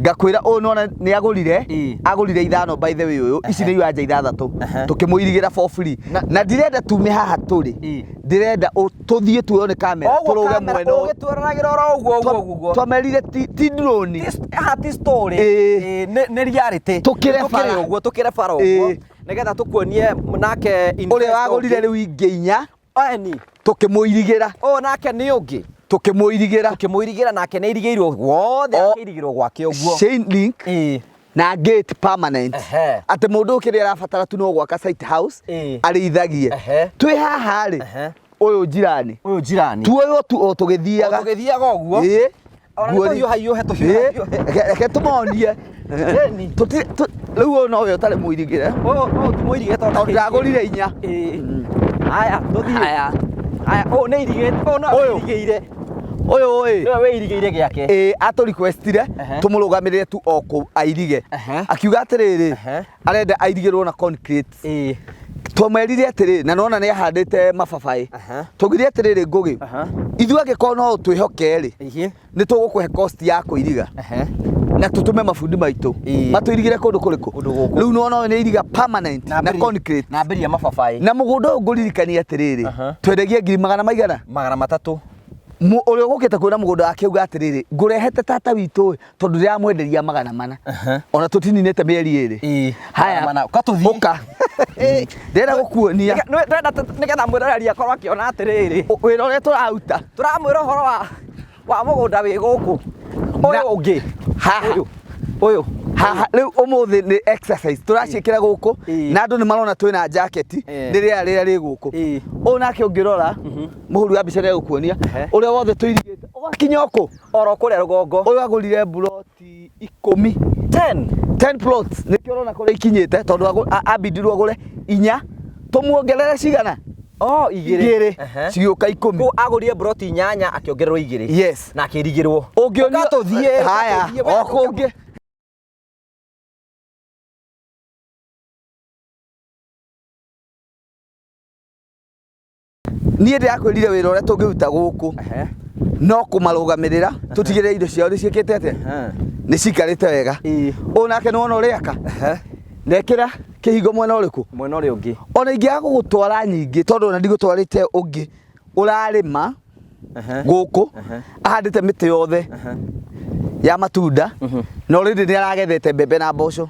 Speaker 3: Ngakwĩra ũyũ nona nĩ agũrire.
Speaker 2: Ĩĩ.
Speaker 3: Agũrire ithano, by the way, ũyũ ici nĩ iwanja ithathatũ. Tũkĩmũirigĩra for free.
Speaker 2: Na-
Speaker 3: Na ndirenda tume haha tũrĩ. Ndĩrenda tũthiĩ tuoywo nĩ kamera,
Speaker 2: Oguo
Speaker 3: tũrũge
Speaker 2: kamera
Speaker 3: mwena ũyũ.
Speaker 2: ũgĩtweroragĩra oro ũguo ũguo ũguo.
Speaker 3: Twamerire ti drone.
Speaker 2: Haha ti story.
Speaker 3: Ĩĩ.
Speaker 2: Ĩĩ, nĩ reality.
Speaker 3: Tũkĩre bara.
Speaker 2: Tũkĩrĩ ũguo, tũkĩre bara ũguo.
Speaker 3: Ĩĩ.
Speaker 2: Nĩgetha tũkuonie nake
Speaker 3: Ũrĩa
Speaker 2: investor
Speaker 3: wagũrire
Speaker 2: ũngĩ.
Speaker 3: rĩu ingĩ inya.
Speaker 2: Eni.
Speaker 3: Tũkĩmũirigĩra.
Speaker 2: Ũyũ nake nĩ ũngĩ.
Speaker 3: Tũkĩmũirigĩra.
Speaker 2: Tũkĩmũirigĩra nake nĩ airigĩirwo wothe. Akĩirigĩrwo gwake ũguo.
Speaker 3: Chain link
Speaker 2: Ĩĩ.
Speaker 3: na gate permanent. Atĩ mũndũ ũyũ kĩrĩa arabatara tu no gwaka site house arĩithagie. Twĩ haha rĩ, ũyũ njirani.
Speaker 2: Ũyũ njirani.
Speaker 3: Tuoywo tu o tũgĩthiaga.
Speaker 2: O tũgĩthiaga ũguo.
Speaker 3: Ĩĩ.
Speaker 2: Ona nĩ tũhiũha-hiũhe, tũhiũha-hiũhe.
Speaker 3: Reke tũmonie.
Speaker 2: Ĩni.
Speaker 3: Rĩu ũyũ nowe ũtarĩ mũirigĩre.
Speaker 2: Ũyũ ti mũirigĩre tondũ
Speaker 3: Tondũ ndagũrire inya.
Speaker 2: Ĩĩ. Haya, tũthiĩ.
Speaker 3: Haya.
Speaker 2: Haya, ũyũ nĩ irigĩte, ũyũ nowe
Speaker 3: Ũyũ.
Speaker 2: wĩirigĩire.
Speaker 3: Ũyũ ĩ.
Speaker 2: Nĩwe wĩirigĩire gĩake.
Speaker 3: Ĩĩ, atũ requestire tũmũrũgamĩrĩre tu o kũu airige. Akiuga atĩrĩrĩ, arenda airigĩrwo na concrete.
Speaker 2: Ĩĩ.
Speaker 3: Twamerire atĩrĩ, na nona nĩ ahandĩte mababaĩ. Twaugire atĩrĩrĩ, Ngũgĩ, ithuĩ angĩkorwo no twĩhoke rĩ, nĩ tũgũkũhe cost ya kũiriga na tũtũme mabundi maitũ matũirigĩre kũndũ kũrĩkũ. Rĩu nĩwona ũyũ nĩ iriga permanent na concrete
Speaker 2: na mbĩri ya mababaĩ.
Speaker 3: Na mũgũnda ũyũ ngũririkania atĩrĩrĩ, twendagia ngiri magana maigana?
Speaker 2: 300.
Speaker 3: Ũrĩa ũgũkĩte kwĩna mũgũnda wake auga atĩrĩrĩ, ngũrehete tata witũ ĩ, tondũ ndĩramwenderia 400. Ona tũtininĩte mĩeri ĩrĩ. Haya,
Speaker 2: Ũka tũthiĩ.
Speaker 3: Ũka. Ndĩrenda gũkuonia.
Speaker 2: Ndĩrenda nĩgetha mwĩroreri akorwo akĩona atĩrĩrĩ,
Speaker 3: wĩra ũrĩa tũraruta.
Speaker 2: Tũramwĩra ũhoro wa mũgũnda wĩ gũkũ. Ũyũ ũngĩ.
Speaker 3: Haha.
Speaker 2: Ũyũ.
Speaker 3: Haha rĩu ũmũthĩ nĩ exercise tũraciĩkĩra gũkũ na andũ nĩ marona twĩna jacket nĩ rĩera rĩrĩa rĩ gũkũ. Ũyũ nake ũngĩrora mũhũri wa mbica nĩegũkuonia ũrĩa wothe tũirigĩte ũgakinya ũkũ
Speaker 2: oro kũrĩa rũgongo.
Speaker 3: Ũyũ agũrire mburoti 10.
Speaker 2: 10.
Speaker 3: 10 plots nĩkĩo ũrona kũrĩa ikinyĩte tondũ ambindirwo agũre inya tũmuongerere cigana?
Speaker 2: Oh, igĩrĩ.
Speaker 3: Igĩrĩ. Cigĩũka 10.
Speaker 2: Kũu agũrire mburoti 8 akĩongererwo igĩrĩ.
Speaker 3: Yes.
Speaker 2: Na akĩrigĩrwo.
Speaker 3: Ũngĩonio
Speaker 2: Ũka tũthiĩ.
Speaker 3: Haya, o kũngĩ. Niĩ ndĩrakwĩrire wĩra ũrĩa tũngĩruta gũkũ no kũmarũgamĩrĩra tũtigĩrĩre indo ciao nĩ ciĩkĩte atĩa, nĩ cikarĩte wega. Ũyũ nake nĩwona ũrĩa aka nekĩra kĩhingo mwena ũrĩkũ?
Speaker 2: Mwena ũrĩa ũngĩ.
Speaker 3: Ona ingĩaga gũgũtwara nyingĩ tondũ ona ndigũtwarĩte ũngĩ ũrarĩma gũkũ ahandĩte mĩtĩ yothe ya matunda na already nĩ aragethete mbembe na mboco.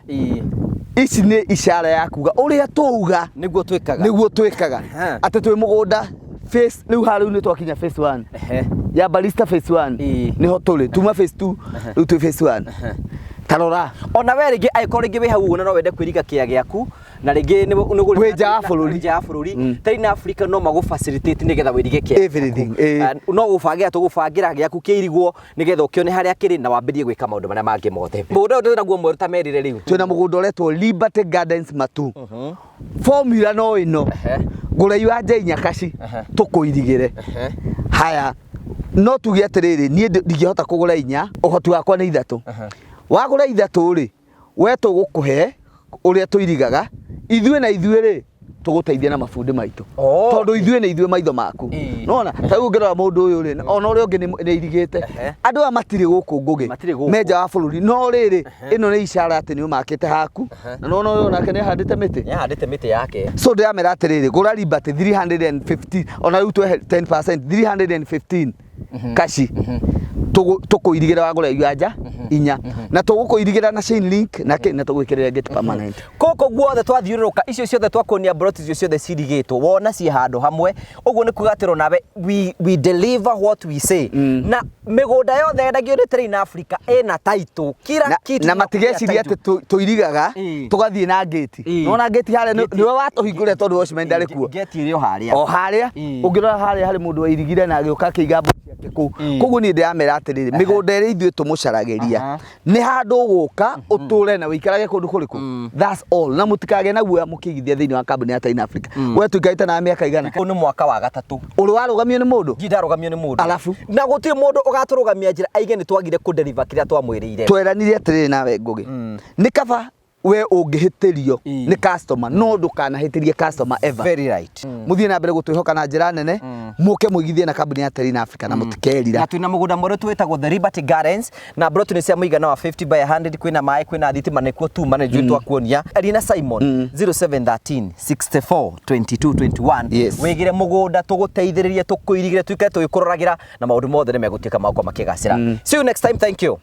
Speaker 3: Ici nĩ icara ya kuga ũrĩa tũuga
Speaker 2: nĩguo twĩkaga,
Speaker 3: nĩguo twĩkaga atĩ twĩ mũgũnda phase rĩu haha rĩu nĩ twakinya phase 1 ya barista phase 1 nĩho tũrĩ tuma phase 2 rĩu twĩ phase 1 ta rora.
Speaker 2: Ona we rĩngĩ angĩkorwo rĩngĩ wĩ hau ũguo na no wende kwĩriga kĩea gĩaku na rĩngĩ nĩ
Speaker 3: Wĩ nja wa bũrũri.
Speaker 2: Nja wa bũrũri, Train Africa no magũ facilitate nĩgetha wĩrige kĩea
Speaker 3: Everything, ĩĩ.
Speaker 2: No gũbangĩra tũgũbangĩra gĩaku kĩirigwo nĩgetha ũkĩone harĩa kĩrĩ na wambĩrĩrie gwĩka maũndũ marĩa mangĩ mothe. Mũgũnda ũyũ ndĩnaguo mwerũ ta merire rĩu.
Speaker 3: Twĩna mũgũnda ũretwo Liberty Gardens Matu. Formula no ĩno, ngũra iwanja inya kaci tũkũirigĩre. Haya, no tuge atĩrĩrĩ, niĩ ndingĩhota kũgũra inya, ũhoti wakwa nĩ ithatũ. Wagũra ithatũ rĩ, we tũgũkũhe ũrĩa tũirigaga ithuĩ na ithuĩ rĩ tũgũteithia na mabundi maitũ tondũ ithuĩ nĩ ithuĩ maitho maku. Nona ta rĩu ũngĩrora mũndũ ũyũ rĩ, ona ũrĩa ũngĩ nĩ irigĩte. Andũ aya matirĩ gũkũ Ngũgĩ, me nja wa bũrũri, no rĩrĩ ĩno nĩ icara atĩ nĩ ũmakĩte haku na nona ũyũ onake nĩ ahandĩte mĩtĩ.
Speaker 2: Nĩ ahandĩte mĩtĩ yake.
Speaker 3: So ndĩramera atĩrĩrĩ, gũra Liberty 350, ona rĩu twehe 10% 315 kaci tũkũirigĩra wagũra iwanja inya na tũgũkũirigĩra na chain link na kĩ na tũgwĩkĩrĩra gate permanent.
Speaker 2: Kũkũ guothe twathiũrũrũka icio ciothe twakuonia mburoti icio ciothe cirigĩtwo wona ciĩ handũ hamwe ũguo nĩ kuga atĩ onawe we deliver what we say. Na mĩgũnda yothe yendagio nĩ Train Africa ĩna title kila kitu
Speaker 3: na matigeciria atĩ tũirigaga tũgathiĩ na ngĩti. Nona ngĩti harĩa nĩwe watũhingũrĩra tondũ watchman ndarĩ kuo.
Speaker 2: Ngĩti ĩrĩ o harĩa.
Speaker 3: O harĩa ũngĩrora harĩa harĩ mũndũ wairigire na agĩũka akĩiga mbũri ciake kũu. Koguo niĩ ndĩramera atĩrĩrĩ, mĩgũnda ĩrĩa ithuĩ tũmũcaragĩria nĩ handũ ũgũka ũtũre na ũikarage kũndũ kũrĩkũ. That's all. Na mũtikagĩe na guoya mũkĩigithia thĩinĩ wa kambuni ya Train Africa. We tũikarĩte na mĩaka igana?
Speaker 2: Ũyũ nĩ mwaka wa gatatũ.
Speaker 3: Ũrĩ warũgamio nĩ mũndũ?
Speaker 2: Ndirĩ ndarũgamio nĩ mũndũ.
Speaker 3: Alafu?
Speaker 2: Na gũtirĩ mũndũ ũgatũrũgamia njĩra aige nĩ twagire kũ deliver kĩrĩa twamwĩrĩire.
Speaker 3: Tweranire atĩrĩrĩ nawe Ngũgĩ. Nĩ kaba We ũngĩhĩtĩrio
Speaker 2: Ĩĩ.
Speaker 3: nĩ customer, no ndũkanahĩtĩrie customer ever.
Speaker 2: Very right.
Speaker 3: Mũthiĩ na mbere gũtwĩhoka na njĩra nene, mũke mũigithie na kambuni ya Terina Africa na mũtikerira.
Speaker 2: Na twina mũgũnda mwerũ twĩtagwo The Liberty Gardens, na mburoti nĩ cia mũigana wa 50 by 100. Kwĩna maĩ, kwĩna thitima, nĩkuo tuma nĩ njui twakuonia. Aria na Simon 0713 64 22 21. Wĩgĩre mũgũnda, tũgũteithĩrĩrie, tũkũirigĩre, tuikare tũgĩkũroragĩra, na maũndũ mothe nĩ megũtuĩka magũkorwo makĩgacĩra. See you next time, thank you.